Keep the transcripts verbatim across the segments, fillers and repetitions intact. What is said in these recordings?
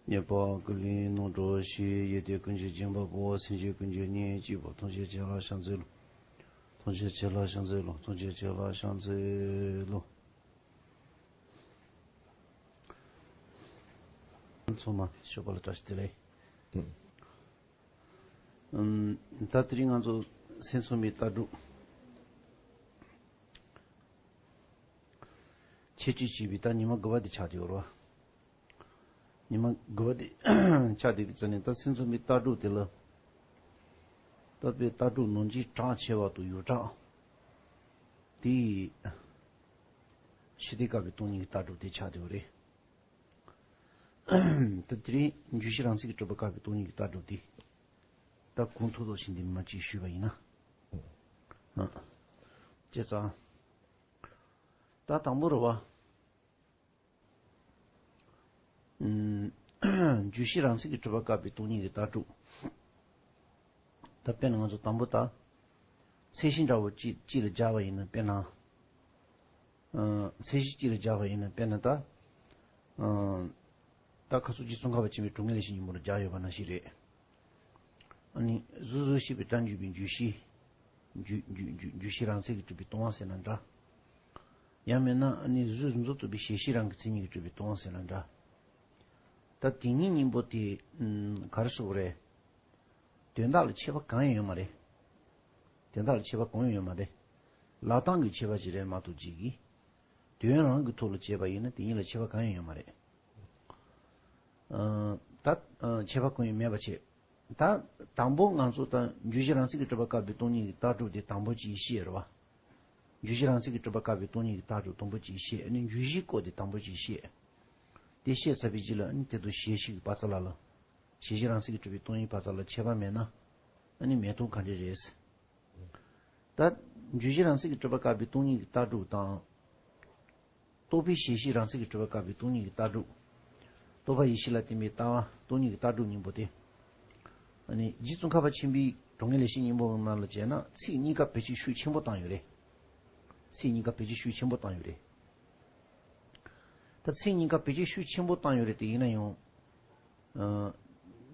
ཉེས་པ་ཀུན་ལས་སློང་གྲོལ་ཞིང་། ཡོན་ཏན་ཀུན་གྱི་སྦྱིན་པ་པོ། སེམས་ཅན་ཀུན་གྱི་གཉེན་གཅིག་པུ། ཐམས་ཅད་མཁྱེན་ལ་ཕྱག་འཚལ་ལོ། ཐམས་ཅད་མཁྱེན་ལ་ཕྱག་འཚལ་ལོ། ཐམས་ཅད་མཁྱེན་ལ་ཕྱག་འཚལ་ལོ། ཚང་མ་ཞོགས་པ་ལ་བཀྲ་ཤིས་བདེ་ལེགས། ཨུམ། ད་དེ་རིང་ང་ཚོ་སེམས་ཚོར་མའི་ལྟ་གྲུབ་ཆེད་སྤྱོད་བྱས་པའི་ད་ཉི་མ་དགུ་པ་དེ་ཆགས་བསྡད་ཡོད་རེད་བ། ཉི་མ་དགུ་པ་དེ་ཆགས་བསྡད་པའི་རྩ་ནས་ད་སེམས་ཚོར་མའི་ལྟ་གྲུབ་དེ་ལ། ད་དཔེ་ལྟ་གྲུབ་ནང་བཞིན་གྲགས་ཆེ་བ་དང་ཡོངས་གྲགས་དེ་ཞི་བདེ་དཀར་པོའི་སྟོང་ཉིད་ཀྱི་ལྟ་གྲུབ་དེ་ཆགས་བསྡད་ཡོད་རེད། ད་དེ་རིང་འཇུག་གཞི་རང་མཚན་གྱིས་གྲུབ་པ་དཀར་པོའི་སྟོང་ཉིད་ཀྱི་ལྟ་གྲུབ་དེ་ད་གོང་མཐོར་འདོན་བཞིན་དེ་མ་གཅིག་ཞུས་པ་ཡིན་ན། ཨ། བྱས་ཙང་། ད་དང་པོ་རེད་བ། ཨུམ། འཇུག་གཞི་རང་མཚན་གྱིས་གྲུབ་པ་དཀར་པོའི་སྟོང་ཉིད་ཀྱི་ལྟ་གྲུབ། ད་དཔེར་ན་ང་ཚོ་དང་པོ་ད། ཚད་གཞི་འདྲ་བོ་གཅིག་གཅིག་ལ་སྦྱར་བ་ཡིན་ན་དཔེར་ན། ཨ། ཚད་གཞི་གཅིག་ལ་སྦྱར་བ་ཡིན་ན་དཔེར་ན་ད། ཨ། ད་ཁ་སང་རྗེ་ཙོང་ཁ་པ་ཆེན་པོའི་གྲུབ་བརྙེས་ལེགས་བཤད་སྙིང་པོ་ལ་སྦྱར་ཡོད་པ་ནང་བཞིན་རེད། ཨ་ནི་གཟུགས་གཟུགས་ཤེས་པའི་སྒྲ་འཇུག་པའི་འཇུག་གཞི། འཇུག་འཇུག་འཇུག་འཇུག་གཞི་རང་མཚན་གྱིས་གྲུབ་པའི་སྟོང་པ་ཟེར་ན་འདྲ། ཡང་མིན་ན་ཨ་ནི་གཟུགས་གཟུགས་མཚོན་རྟོག་པའི་གཞལ་བྱའི་རང་གི་མཚན་ཉིད་ཀྱིས་གྲུབ་པའི་སྟོང་པ་ཟེར་ན་འདྲ། ད་དེ་གཉིས་གཉིས་པོ་དེ་ཨུམ་ག་རེ་ཟེར་དགོས་རེད། དོན་དག་ལ་ཁྱད་པར་གང་ཡང་ཡོད་མ་རེད། དོན་དག་ལ་ཁྱད་པར་གང་ཡང་ཡོད་མ་རེད། ལབ་སྟངས་ཀྱི་ཁྱད་པར་ཅིག་རེད་མ་གཏོགས་ཅིག་གིས། དོན་རང་གི་ཐོག་ལ་བྱས་པ་ཡིན་ན་དེ་གཉིས་ལ་ཁྱད་པར་གང་ཡང་ཡོད་མ་རེད། ཨ། ད་ཨ་ཁྱད་པར་གང་ཡང་མེད་པ་བྱས། ད་དང་པོ་ང་ཚོ་ད་འཇུག་གཞི་རང་མཚན་གྱིས་གྲུབ་པ་དཀར་པོའི་སྟོང་ཉིད་ཀྱི་ལྟ་གྲུབ་དེ་དང་པོ་གཅིག་བཤད་རེད་བ། འཇུག་གཞི་རང་མཚན་གྱིས་གྲུབ་པ་དཀར་པོའི་སྟོང་ཉིད་ཀྱི་ལྟ་གྲུབ་དང་པོ་གཅིག་བཤད། ཨ་ནི་འཇུག་གཞིའི་སྐོར་དེ་དང་པོ་གཅིག་བཤད། དེ་བཤད་ཚར་བའི་རྗེས་ལ་ཨ་ནི་དེ་དང་གཞལ་བྱའི་བར་མཚམས་ལ་ལ། གཞལ་བྱའི་རང་མཚན་གྱིས་གྲུབ་པའི་སྟོང་ཉིད་བར་མཚམས་ལ་ཁྱད་པར་མེད་ན། ཨ་ནི་མེད་སྟངས་ག་འདྲ་རེད། ད་འཇུག་གཞི་རང་མཚན་གྱིས་གྲུབ་པ་དཀར་པོའི་སྟོང་ཉིད་ཀྱི་ལྟ་གྲུབ་དང་། རྟོག་པའི་གཞལ་བྱའི་རང་མཚན་གྱིས་གྲུབ་པ་དཀར་པོའི་སྟོང་ཉིད་ཀྱི་ལྟ་གྲུབ། རྟོག་པ་ཡེ་ཤེས་ལ་བརྟེན་པའི་ལྟ་བ་སྟོང་ཉིད་ཀྱི་ལྟ་གྲུབ་གཉིས་པོ་དེ། ཨ་ནི་རྗེ་ཙོང་ཁ་པ་ཆེན་པོའི་གྲུབ་བརྙེས་ལེགས་བཤད་སྙིང་པོ་ནང་ལ་བྱས་ན་ཚིག་གཉིས་ཀ་བེད་སྤྱོད་ཤུགས་ཆེན་པོ་བཏང་ཡོད་རེད། ཚིག་གཉིས་ཀ་བེད་སྤྱོད་ཤུགས་ཆེན་པོ་བཏང་ཡོད་རེད། ད་ཚིག་གཉིས་ཀ་བེད་སྤྱོད་ཤུགས་ཆེན་པོ་བཏང་ཡོད་རེད་དེ་ཡིན་ན་ཡང་། ཨ།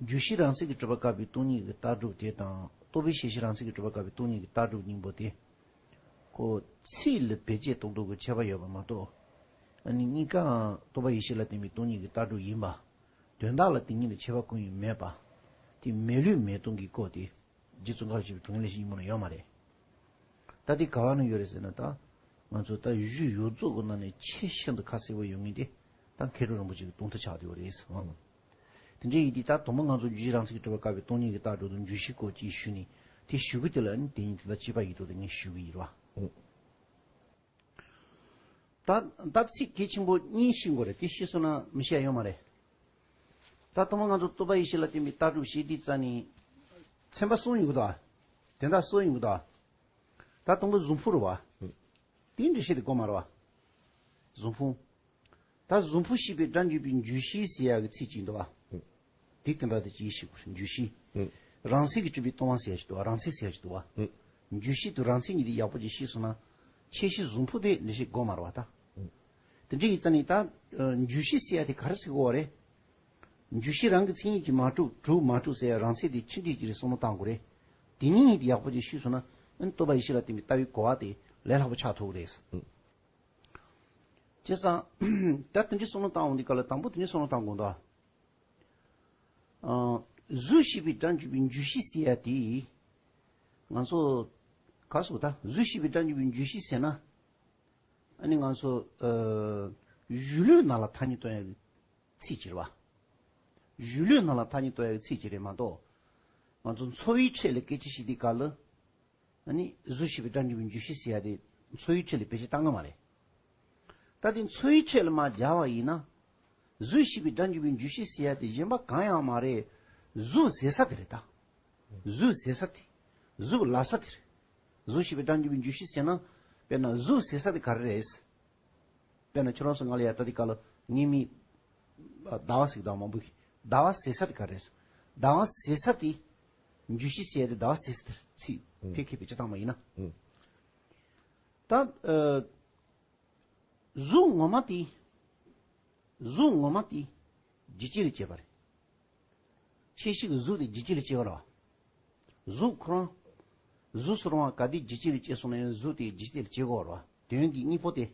འཇུག་གཞི་རང་མཚན་གྱིས་གྲུབ་པ་དཀར་པོའི་སྟོང་ཉིད་ཀྱི་ལྟ་གྲུབ་དེ་དང་རྟོག་པའི་གཞལ་བྱའི་རང་མཚན་གྱིས་གྲུབ་པ་དཀར་པོའི་སྟོང་ཉིད་ཀྱི་ལྟ་གྲུབ་གཉིས་པོ་དེ། ཁོ་ཚིག་ལ་བེད་སྤྱད་གཏོང་སྟངས་ཀྱི་ཁྱད་པར་ཡོད་པ་མ་གཏོགས། ཨ་ནི་གཉིས་ཀའང་རྟོག་པ་ཡེ་ཤེས་ལ་བརྟེན་པའི་སྟོང་ཉིད་ཀྱི་ལྟ་གྲུབ་ཡིན་པ། དོན་དག་ལ་དེ་གཉིས་ལ་ཁྱད་པར་གང་ཡང་མེད་པ། དེ་མེད་ལུགས་མེད་སྟངས་ཀྱི་སྐོར་དེ། རྗེ་ཙོང་ཁ་པ་ཆེན་པོའི་གྲུབ་བརྙེས་ལེགས་བཤད་སྙིང་པོ་ལ་ཡོད་མ་རེད། ད་དེ་ག་བ་ན་ཡོད་རེད་ཟེར་ན་ད། ང་ཚོ་ད་གཞུང་ཡོངས་རྫོགས་ཀྱི་ནང་ནས་ཆེས་ཤིན་ཏུ་ཁ་གསལ་པོ་ཡོད་མཁན་དེ་ད་མཁས་གྲུབ་རིན་པོ་ཆེ་གི་གདུང་ཐུགས་ཆགས་བསྡད་ཡོད་རེད་ཟེར་བ། དེ་འདྲའི་ཡིན་དུས་ད་དང་པོ་ང་ཚོ་འཇུག་གཞི་རང་མཚན་གྱིས་གྲུབ་པ་དཀར་པོའི་སྟོང་ཉིད་ཀྱི་ལྟ་གྲུབ་དང་འཇུག་གཞིའི་སྐོར་ཅིག་ཞུས་ནས་དེ་ཞུ་གི་དེ་ལ་ནི་དེ་ཉིད་དེ་ལ་དཔྱད་པ་ཡིན་དུས་དེ་ངས་ཞུ་གི་ཡིན་རེད་བ། ད་ད་ཚིག་གལ་ཆེན་པོ་གཉིས་ཤེས་དགོས་རེད། དེ་ཤེས་སོང་ན་མི་ཤེས་ཡ་ཡོད་མ་རེད། ད་དང་པོ་ང་ཚོ་རྟོག་པ་ཡེ་ཤེས་ལ་བརྟེན་པའི་ལྟ་གྲུབ་ཞེས་དེའི་རྩ་ནས་ཚན་པ་གསུམ་ཡོད་གི་འདུག་ཨ། དོན་དག་གསུམ་ཡོད་གི་འདུག་ཨ། ད་དང་པོ་གཟུགས་ཕུང་རེད་བ། དེའི་འགྲེལ་བཤད་དེ་དགོས་མ་རེད་བ། གཟུགས་ཕུང་། ད་གཟུགས་ཕུང་ཤེས་པའི་སྒྲ་འཇུག་པའི་འཇུག་གཞི་ཟེར་ཡག་གི་ཚིག་ཅིག་འདུག་བ། ཨུ། དེ་དེ་འདྲ་དེ་ཅིག་ཤེས་དགོས་རེད། འཇུག་གཞི། ཨུ། རང་མཚན་གྱིས་གྲུབ་པའི་སྟོང་པ་ཟེར་ཡག་ཅིག་འདུག་བ། རང་མཚན་ཟེར་ཡག་ཅིག་འདུག་བ། ཨུ། འཇུག་གཞི་དང་རང་མཚན་གཉིས་དེ་ཡག་པོ་ཅིག་ཤེས་སོང་ན། ཁྱད་གཞི་གཟུགས་ཕུང་དེ་འགྲེལ་བཤད་དགོས་མ་རེད་བ་ད། ཨུ། དེ་འདྲ་ཡིན་ཙང་ནི་ད། འཇུག་གཞི་ཟེར་ཡག་དེ་ག་རེ་ཟེར་དགོས་བ་རེད། འཇུག་གཞི་རང་གི་མཚན་ཉིད་ཀྱིས་མ་གྲུབ་གྲུབ་མ་གྲུབ་ཟེར་ཡག་རང་མཚན་དེ་ཅི་འདྲ་ཅིག་རེད་བསམ་བློ་བཏང་དགོས་རེད། དེ་གཉིས་ཀྱིས་ཡག་པོ་ཅིག་ཤེས་སོང་ན། ཨ་ནི་རྟོག་པ་ཡེ་ཤེས་ལ་བརྟེན་པའི་ལྟ་བའི་གོ་བ་དེ་ལས་སླ་པོ་ཆགས་ཐུབ་ཀྱི་རེད། ཨུ། བྱས་ཙང་། ད་དེ་འདྲའི་བསམ་བློ་བཏང་འོང་དུས་སྐབས་ལ་དང་པོ་དེ་འདྲའི་བསམ་བློ་བཏང་དགོས་འདུག་ཨ། གཟུགས་ཤེས་པའི་སྒྲ་འཇུག་པའི་འཇུག་གཞི་ཟེར་ཡག་དེ། ང་ཚོ། ག་སོགས་ད་གཟུགས་ཤེས་པའི་སྒྲ་འཇུག་པའི་འཇུག་གཞི་ཟེར་ན། ཨ་ནི་ང་ཚོ། ཨ། གཞུང་ལུགས་ནང་ལ་ཐ་སྙད་གཏོང་ཡག་གི་ཚིག་ཅིག་རེད་བ། གཞུང་ལུགས་ནང་ལ་ཐ་སྙད་གཏོང་ཡག་གི་ཚིག་ཅིག་རེད་མ་གཏོགས། ང་ཚོ་འཚོ་བའི་ཁྲོད་ལ་སྐད་ཆ་བཤད་དུས་སྐབས་ལ། ཨ་ནི་གཟུགས་ཤེས་པའི་སྒྲ་འཇུག་པའི་འཇུག་གཞི་ཟེར་ཡག་དེ་འཚོ་བའི་ཁྲོད་ལ་བེད་སྤྱོད་བཏང་གི་མ་རེད། ད་དེ་འཚོ་བའི་ཁྲོད་ལ་མར་སྦྱར་བ་ཡིན་ན། གཟུགས་ཤེས་པའི་སྒྲ་འཇུག་པའི་འཇུག་གཞི་ཟེར་ཡག་དེ་གཞན་པ་གང་ཡང་མ་རེད། གཟུགས་ཟེར་ས་དེ་རེད་ད། གཟུགས་ཟེར་ས་དེ། གཟུགས་ལབ་ས་དེ་རེད། གཟུགས་ཤེས་པའི་སྒྲ་འཇུག་པའི་འཇུག་གཞི་ཟེར་ན། དཔེར་ན་གཟུགས་ཟེར་ས་དེ་ག་རེ་རེད། དཔེར་ན་ཁྱོད་རང་ཚོ་ང་ལ་ཡར་ལྟ་དུས་སྐབས་ལ་ངའི་མིག་ཟླ་བ་ཟེར་གི་འདུག་མང་པོ་གིས། ཟླ་བ་ཟེར་ས་དེ་ག་རེ་རེད། ཟླ་བ་ཟེར་ས་དེ། འཇུག་གཞི་ཟེར་ཡག་དེ་ཟླ་བ་ཟེར་ས་དེ་རེད། ཚིག་ཕལ་སྐད་བེད་སྤྱོད་བཏང་བ་ཡིན་ན། ཨུ། ད། ཨ། གཟུགས་ངོ་མ་དེ། གཟུགས་ངོ་མ་དེ། འཇིག་རྟེན་ལས་སྐྱེས་པ་རེད། ཁྱད་གཞི་གི་གཟུགས་དེ་འཇིག་བྱེད་ལས་སྐྱེ་བ་རེད་བ། གཟུགས་ཁོ་རང་། གཟུགས་སུ་རུང་བ་ག་དུས་འཇིག་བྱེད་ལས་སྐྱེ་སོང་ན་ཡང་གཟུགས་དེ་འཇིག་བྱེད་ལས་སྐྱེ་གོ་རེད་བ། དོན་གྱི་དངོས་པོ་དེ།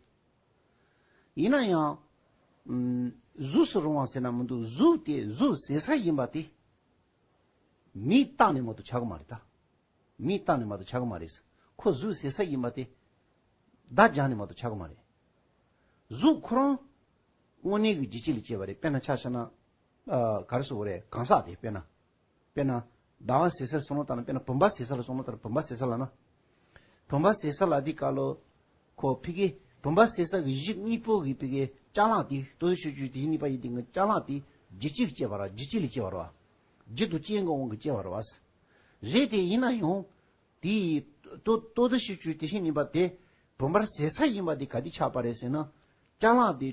ཡིན་ན་ཡང་། ཨམ། གཟུགས་སུ་རུང་བ་ཟེར་ན་མི་འདུག་གཟུགས་དེ་གཟུགས་ཟེར་ས་ཡིན་པ་དེ། མིས་བཏགས་ནས་མ་གཏོགས་ཆགས་ཀྱི་མ་རེད་ད། མིས་བཏགས་ནས་མ་གཏོགས་ཆགས་ཀྱི་མ་རེད། ཁོ་གཟུགས་ཟེར་ས་ཡིན་པ་དེ། བརྡ་སྦྱར་ནས་མ་གཏོགས་ཆགས་ཀྱི་མ་རེད། གཟུགས་ཁོ་རང་། དངོས་གནས་ཀྱི་འཇིག་བྱེད་ལས་སྐྱེ་བ་རེད། དཔེར་ན་ཆ་བཞག་ན། ཨ། ག་རེ་ཟེར་དགོས་རེད། གང་ཟག་དེ་དཔེར་ན། དཔེར་ན། ཟླ་བ་ཟེར་ས་ལ་བསམ་བློ་བཏང་ན། དཔེར་ན་བུམ་པ་ཟེར་ས་ལ་བསམ་བློ་བཏང་ན། བུམ་པ་ཟེར་ས་ལ་ན། བུམ་པ་ཟེར་ས་ལ་དེ་ག་ལོ། ཁོ་ཕ་གི་བུམ་པ་ཟེར་ས་གི་གཞི་དངོས་པོ་གི་ཕ་གི་ཅ་ལག་དེ། ལྟོ་ཚོད་ཤུགས་ཀྱི་དེ་བཞིན་གནས་པ་ཡིན་དེ་ངི་ཅ་ལག་དེ་འཇིག་བྱེད་ཀྱིས་སྐྱེ་བ་རེད་བ། འཇིག་བྱེད་ལས་སྐྱེ་བ་རེད་བ། རྒྱུ་དང་རྐྱེན་གྱི་དབང་གིས་སྐྱེ་བ་རེད་བ། རེད་དེ་ཡིན་ན་ཡང་། དེ་ཡི་ལྟོ་ལྟོ་ཚོད་ཤུགས་ཀྱི་དེ་བཞིན་གནས་པ་དེ། བུམ་པར་ཟད་ས་ཡིན་པ་དེ་ག་དུས་ཆགས་པ་རེད་ཟེར་ན། ཅ་ལག་དེ་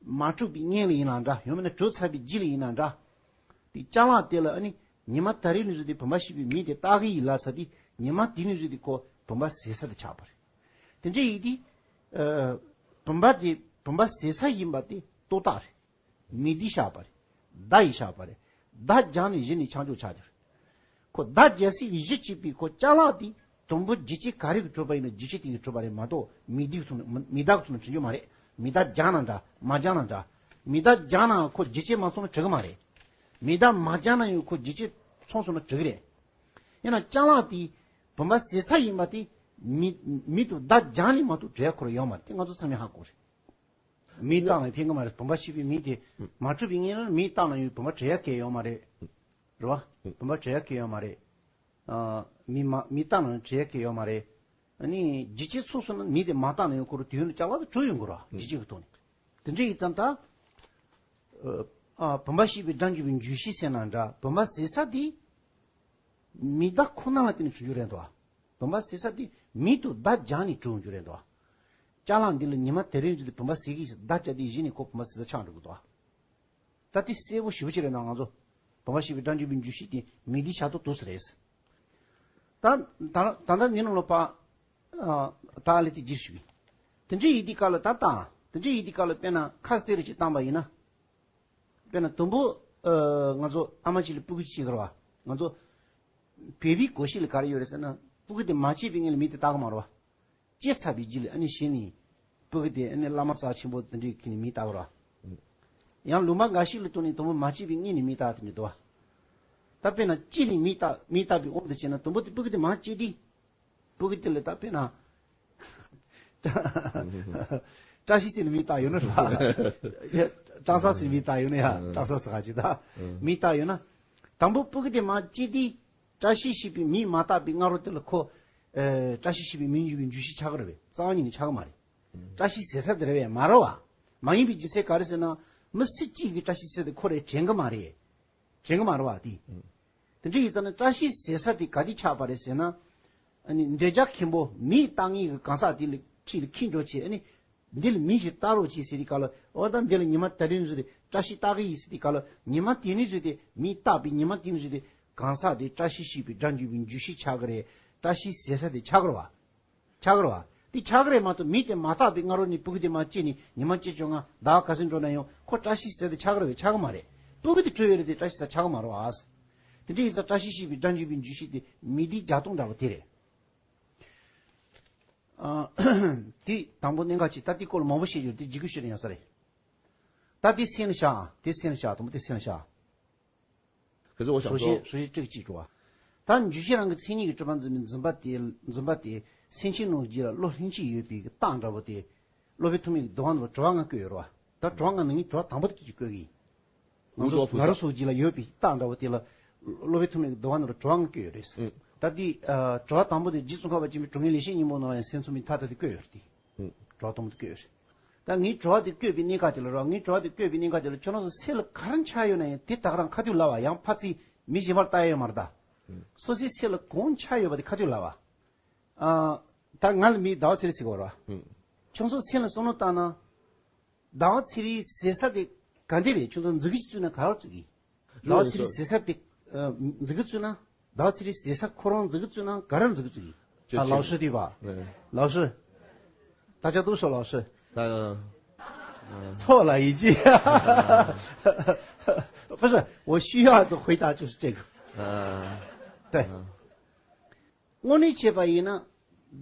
མ་གྲུབ་པའི་སྔོན་ལ་ཡིན་ན་འདྲ། ཡང་མིན་ན་གྲུབ་ཚར་བའི་རྗེས་ལ་ཡིན་ན་འདྲ། དེ་ཅ་ལག་དེ་ལ་ཨ་ནི་ཉི་མ་ད་རེས་ནས་བཟུང་སྟེ་བུམ་པ་ཞེས་པའི་མིང་དེ་བཏགས་ཀྱི་ཡིན་ལབ་ཚར་དུས། ཉི་མ་དེ་ནས་བཟུང་སྟེ་ཁོ་བུམ་པ་ཟད་ས་དེ་ཆགས་པ་རེད། དེ་འདྲ་ཡིན་དུས། ཨ། བུམ་པ་དེ་བུམ་པ་ཟད་ས་ཡིན་པ་དེ་རྟོག་བཏགས་རེད། མིང་འདི་བཞག་པ་རེད། བརྡ་ཡིས་བཞག་པ་རེད། བརྡ་སྦྱར་ནས་གཞི་ནས་ཆགས་འཇོག་ཆགས་ཀྱི་རེད། ཁོ་བརྡ་སྦྱར་སའི་གཞི་གཅིག་པའི་ཁོ་ཅ་ལག་དེ། དུམ་བུ་འཇིག་བྱེད་ག་རེ་གིས་གྲུབ་པ་ཡིན་ན་འཇིག་བྱེད་དེ་གིས་གྲུབ་པ་རེད་མ་གཏོགས། མིང་འདི་གི་ཐོག་ནས། མིང་བརྡ་གི་ཐོག་ནས་གྲུབ་རྒྱུ་མ་རེད། མིང་བརྡ་སྦྱར་ན་འདྲ། མ་སྦྱར་ན་འདྲ། མིང་བརྡ་སྦྱར་ན་ཁོ་འཇིག་བྱེད་མ་སོང་ན་གྲུབ་ཀྱི་མ་རེད། མིང་བརྡ་མ་སྦྱར་ན་ཡང་ཁོ་འཇིག་བྱེད་སོང་སོང་ན་གྲུབ་ཀྱི་རེད། ཡིན་ན་ཅ་ལག་དེ་བུམ་པ་ཟད་ས་ཡིན་པ་དེ། མིང་མིང་དུ་བརྡ་སྦྱར་ནས་མ་གཏོགས་གྲུབ་ཡ་ཁོ་རང་ཡོད་མ་རེད། དེ་ང་ཚོ་ཚང་མས་ཧ་གོ་རེད། མིང་བཏགས་ན་ཕན་གྱི་མ་རེད། བུམ་པ་ཞེས་པའི་མིང་དེ་མ་གྲུབ་པའི་སྔོན་ལ་མིང་བཏགས་ན་ཡང་བུམ་པ་གྲུབ་ཡ་གང་ཡང་ཡོད་མ་རེད། རེད་བ། བུམ་པ་གྲུབ་ཡ་གང་ཡང་ཡོད་མ་རེད། ཨ། མིང་མ་མིང་བཏགས་ན་ཡང་གྲུབ་ཡ་གང་ཡང་ཡོད་མ་རེད། ཨ་ནི་འཇིག་བྱེད་སོང་སོང་ན་མིང་དེ་མ་བཏགས་ན་ཡང་ཁོ་རང་དུས་ཡུན་ལ་ཅ་ལག་དེ་གྲུབ་ཡོང་གི་རེད་བ། འཇིག་བྱེད་ཀྱི་ཐོག་ནས། དེ་འདྲ་ཡིན་ཙང་ད། ཨ། བུམ་པ་ཞེས་པའི་སྒྲ་འཇུག་པའི་འཇུག་གཞི་ཟེར་ན་འདྲ། བུམ་པ་ཟད་ས་དེ། མིང་བརྡ་ཁོ་ན་ལ་བརྟེན་ནས་བྱུང་རྒྱུ་རེད་འདུག་བ། བུམ་པ་ཟད་ས་དེ་མིང་དུ་བརྡ་སྦྱར་ནས་གྲུབ་འོང་རྒྱུ་རེད་འདུག་བ། ཅ་ལག་འདི་ལ་ཉི་མ་དེ་རིང་བརྒྱུད་དེ་བུམ་པ་ཟད་ཀྱི་ཡིན་ཟེར་བརྡ་སྦྱར་དེ་གཞི་ནས་ཁོ་བུམ་པ་ཟད་ས་ཆགས་འགྲོ་གི་འདུག་བ། ད་དེ་གསལ་པོ་ཞེ་པོ་ཅིག་རེད་ན། ང་ཚོ་བུམ་པ་ཞེས་པའི་སྒྲ་འཇུག་པའི་འཇུག་གཞི་དེ་མིང་འདི་བྱ་ཐོག་ཏུ་ཟེར་རེད། ད་ད་ད་ལྟ་འདི་ནང་ལོགས་པ། ཨ། ད་ལས་དེ་བསྒྱུར་ཞུ་གི། དེ་འདྲ་ཡིན་དུས་སྐབས་ལ་ད་ལྟ། དེ་འདྲ་ཡིན་དུས་སྐབས་ལ་དཔེར་ན་ཁ་གསལ་རུ་ཅིག་བཏང་པ་ཡིན་ན། དཔེར་ན་དུམ་བུ། ཨ། ང་ཚོ་ཨ་མ་གཅིག་ལ་སྤུ་གུ་གཅིག་བྱེད་ཀྱི་རེད་བ། ང་ཚོ་བོད་པའི་གོ་ཤེས་ལ་ག་རེ་ཡོད་རེད་ཟེར་ན། སྤུ་གུ་དེ་མ་སྐྱེས་པའི་སྔོན་ལ་མིང་དེ་བཏགས་ཀྱི་མ་རེད་བ། སྐྱེས་ཚར་བའི་རྗེས་ལ་ཨ་ནི་གཞི་ནས་སྤུ་གུ་དེ་ཨ་ནི་བླ་མ་རྩ་ཆེན་པོ་དེ་འདྲའི་ཁྱེར་ནས་མིང་བཏགས་ཀྱི་རེད་བ། ཡང་ལུང་པ་འགའ་ཞིག་ལ་ལྟོས་ནས་དུམ་བུ་མ་སྐྱེས་པའི་སྔོན་ནས་མིང་བཏགས་དེ་འདྲ་འདུག་བ། ད་དཔེར་ན་སྐྱེས་ནས་མིང་བཏགས། མིང་བཏགས་པའི་དབང་དུ་བྱས་ན་དུམ་བུ་དེ་སྤུ་གུ་དེ་མ་སྐྱེས་དུས། སྤུ་གུ་དེ་ལ་ད་དཔེར་ན། བཀྲ་ཤིས་ཟེར་ནས་མིང་བཏགས་ཡོད་ན་རེད་བ། བཀྲ་ཤིས་ཟེར་མིང་བཏགས་ཡོད་ན་ཡ། བཀྲ་ཤིས་ཟེར་ག་ཅིག་ད། མིང་བཏགས་ཡོད་ན། དང་པོ་སྤུ་གུ་དེ་མ་སྐྱེས་དུས། བཀྲ་ཤིས་ཞེས་པའི་མིང་མ་བཏགས་པའི་སྔ་རོལ་དེ་ལ་ཁོ། ཨེ། བཀྲ་ཤིས་ཞེས་པའི་མིང་འཇུག་པའི་འཇུག་གཞི་ཆགས་ཀྱི་རེད་པས། རྩ་བ་ཉིད་ནས་ཆགས་ཀྱི་མ་རེད། བཀྲ་ཤིས་ཟེར་ས་དེ་རེད་པས་མ་རེད་བ། མ་ཡིན་པའི་རྒྱུ་མཚན་ག་རེ་ཟེར་ན། མི་སུ་གཅིག་གིས་བཀྲ་ཤིས་ཟེར་དེ་ཁོ་རང་དྲན་གྱི་མ་རེད། དྲན་གྱི་མ་རེད་བ་དེ། དེ་འདྲ་ཡིན་ཙང་ནི་བཀྲ་ཤིས་ཟེར་ས་དེ་ག་དུས་ཆགས་པ་རེད་ཟེར་ན། ཨ་ནི་འདོད་ཆགས་མཁན་པོ་མིང་བཏགས་མཁན་གྱི་གང་ཟག་དེ་ལ་འཁྲིས་ལ་འཁྱེར་འགྲོ་བྱས། ཨ་ནི་འདི་ལ་མིང་ཞིག་བཏགས་རོགས་བྱེད་ཟེར་དུས་སྐབས་ལ། འོ་ད་འདི་ལ་ཉི་མ་དེ་རིང་བཟོས་ཏེ་བཀྲ་ཤིས་བཏགས་ཀྱི་ཡིན་ཟེར་དུས་སྐབས་ལ། ཉི་མ་དེ་ནས་བཟོས་ཏེ་མིང་བཏགས་པའི་ཉི་མ་དེ་ནས་བཟོས་ཏེ་གང་ཟག་དེ་བཀྲ་ཤིས་ཞེས་པའི་སྒྲ་འཇུག་པའི་འཇུག་གཞི་ཆགས་ཀྱི་རེད། བཀྲ་ཤིས་ཟེར་ས་དེ་ཆགས་ཀྱི་རེད་བ། ཆགས་ཀྱི་རེད་བ། དེ་ཆགས་ཀྱི་རེད་མ་གཏོགས། མིང་དེ་མ་བཏགས་པའི་སྔ་རོལ་ནས་སྤུ་གུ་དེ་མ་སྐྱེས་ནས་ཉི་མ་བཅུ་བཅོ་ལྔ་ཟླ་བ་ག་ཚོད་འགྲོ་ན་ཡང་ཁོ་བཀྲ་ཤིས་ཟེར་དེ་ཆགས་ཀྱི་རེད་པས། ཆགས་ཀྱི་མ་རེད། སྤུ་གུ་དེ་གྲོལ་ཡོད་རེད་དེ་བཀྲ་ཤིས་ཟེར་ཆགས་ཀྱི་མ་རེད་བ། དེ་འདྲ་ཡིན་ཙང་བཀྲ་ཤིས་ཞེས་པའི་སྒྲ་འཇུག་པའི་འཇུག་གཞི་དེ་མིང་དེའི་རྒྱག་སྟངས་འདྲ་པོ་དེ་རེད། ཨ། དེ་དང་པོ་གནད་འགག་ཅིག་ད་དེའི་སྐོར་ལ་མང་པོ་བཤད་རྒྱུ་རེད། དེ་ལྗིད་སྐུད་ཤོད་ན་ཡག་ས་རེད། ད་དེ་སེམས་ལ་བཞག་དེ་སེམས་ལ་བཞག་དང་པོ་དེ་སེམས་ལ་བཞག་གལ་སྲིད་འོ་བྱང་སོ་ཤེས་སོ་ཤེས་ཀྲིག་གཅིག་འགྲོ་བ། ད་འཇུག་གཞི་རང་གི་མཚན་ཉིད་ཀྱི་གྲུབ་པ་འཛིན་པའི་འཛིན་པ་དེ། འཛིན་པ་དེ་སེམས་ཅན་རྣམས་ཀྱི་རྒྱུད་ལ་བློ་ལྷན་ཅིག་ཡོད་པའི་རྟགས་འདྲ་པོ་དེ། སློབ་དཔོན་ཐོགས་མེད་ཀྱིས་བསྡུ་བ་ནང་ལ་དྲི་བ་ལྔ་བཀོད་ཡོད་རེད་བ། ད་དྲི་བ་ལྔ་ནང་ནས་དྲི་བ་དང་པོ་དེ་གཅིག་བཀོད་ཀྱི་ཡིན། ང་ཚོ་ང་རང་ཚོའི་རྒྱུད་ལ་ཡོད་པའི་རྟགས་འདྲ་པོ་དེ་ལ་སློབ་དཔོན་ཐོགས་མེད་ཀྱིས་བསྡུ་བ་ནང་ལ་དྲི་བ་ལྔ་བཀོད་ཡོད་རེད། ཨང་། ད་དེ། ཨ། དྲི་བ་དང་པོ་དེ་རྗེ་ཙོང་ཁ་པ་ཆེན་པོའི་དྲུང་ཡིག་ལེགས་བཤད་སྙིང་པོ་ནང་ལ་ཡང་སེམས་ཚོར་མའི་མཐའ་དག་དེ་བཀོད་ཡོད་རེད་དེ། ཨང་། དྲི་བ་དང་པོ་དེ་བཀོད་ཡོད་རེད། ད་ངས་དྲི་བ་དེ་བཀོད་པའི་གནད་འགག་དེ་ལ་རོ། ངས་དྲི་བ་དེ་བཀོད་པའི་གནད་འགག་དེ་ལ་ཁྱོད་རང་ཚོ་སེམས་ལ་ག་རེ་འཆར་ཡོད་ན་ཡང་དེ་ད་ག་རང་ཁ་ཐུག་ལབ་པ། ཡང་ཕར་ཚུར་མི་གཞན་པར་ལྟ་ཡ་ཡོད་མ་རེད་ད། ཨང་། སོ་སོའི་སེམས་ལ་གང་འཆར་ཡོད་པ་དེ་ཁ་ཐུག་ལབ་པ། ཨ། ད་ང་ལ་མིང་ཟླ་བ་ཚེ་རིང་ཟེར་གྱི་ཡོད་རེད་བ། ཨང་། ཁྱོད་ཚོ་སེམས་ལ་བསམ་བློ་བཏང་ན། ཟླ་བ་ཚེ་རིང་ཟེར་ས་དེ་ག་འདྲ་རེད། ཁྱོད་ཚོ་མཛུབ་གུ་བཙུགས་ན་ག་རེ་བཙུགས་ཀྱི། ཟླ་བ་ཚེ་རིང་ཟེར་ས་དེ། ཨ། མཛུབ་གུ་བཙུགས་ན། ཟླ་བ་ཚེ་རིང་ཟེར་ས་ཁོ་རང་མཛུབ་གུ་བཙུགས་ན་ག་རེ་མཛུབ་གུ་བཙུགས་ཀྱི། ཨ། ལགས་སོ་དེ་བ། ལགས་སོ། ད་ཅག་ཏུ་སོ་ལགས་སོ། ད། 错了已经。不是，我需要的回答就是这个。对。དངོས་གནས་བྱས་པ་ཡིན་ན།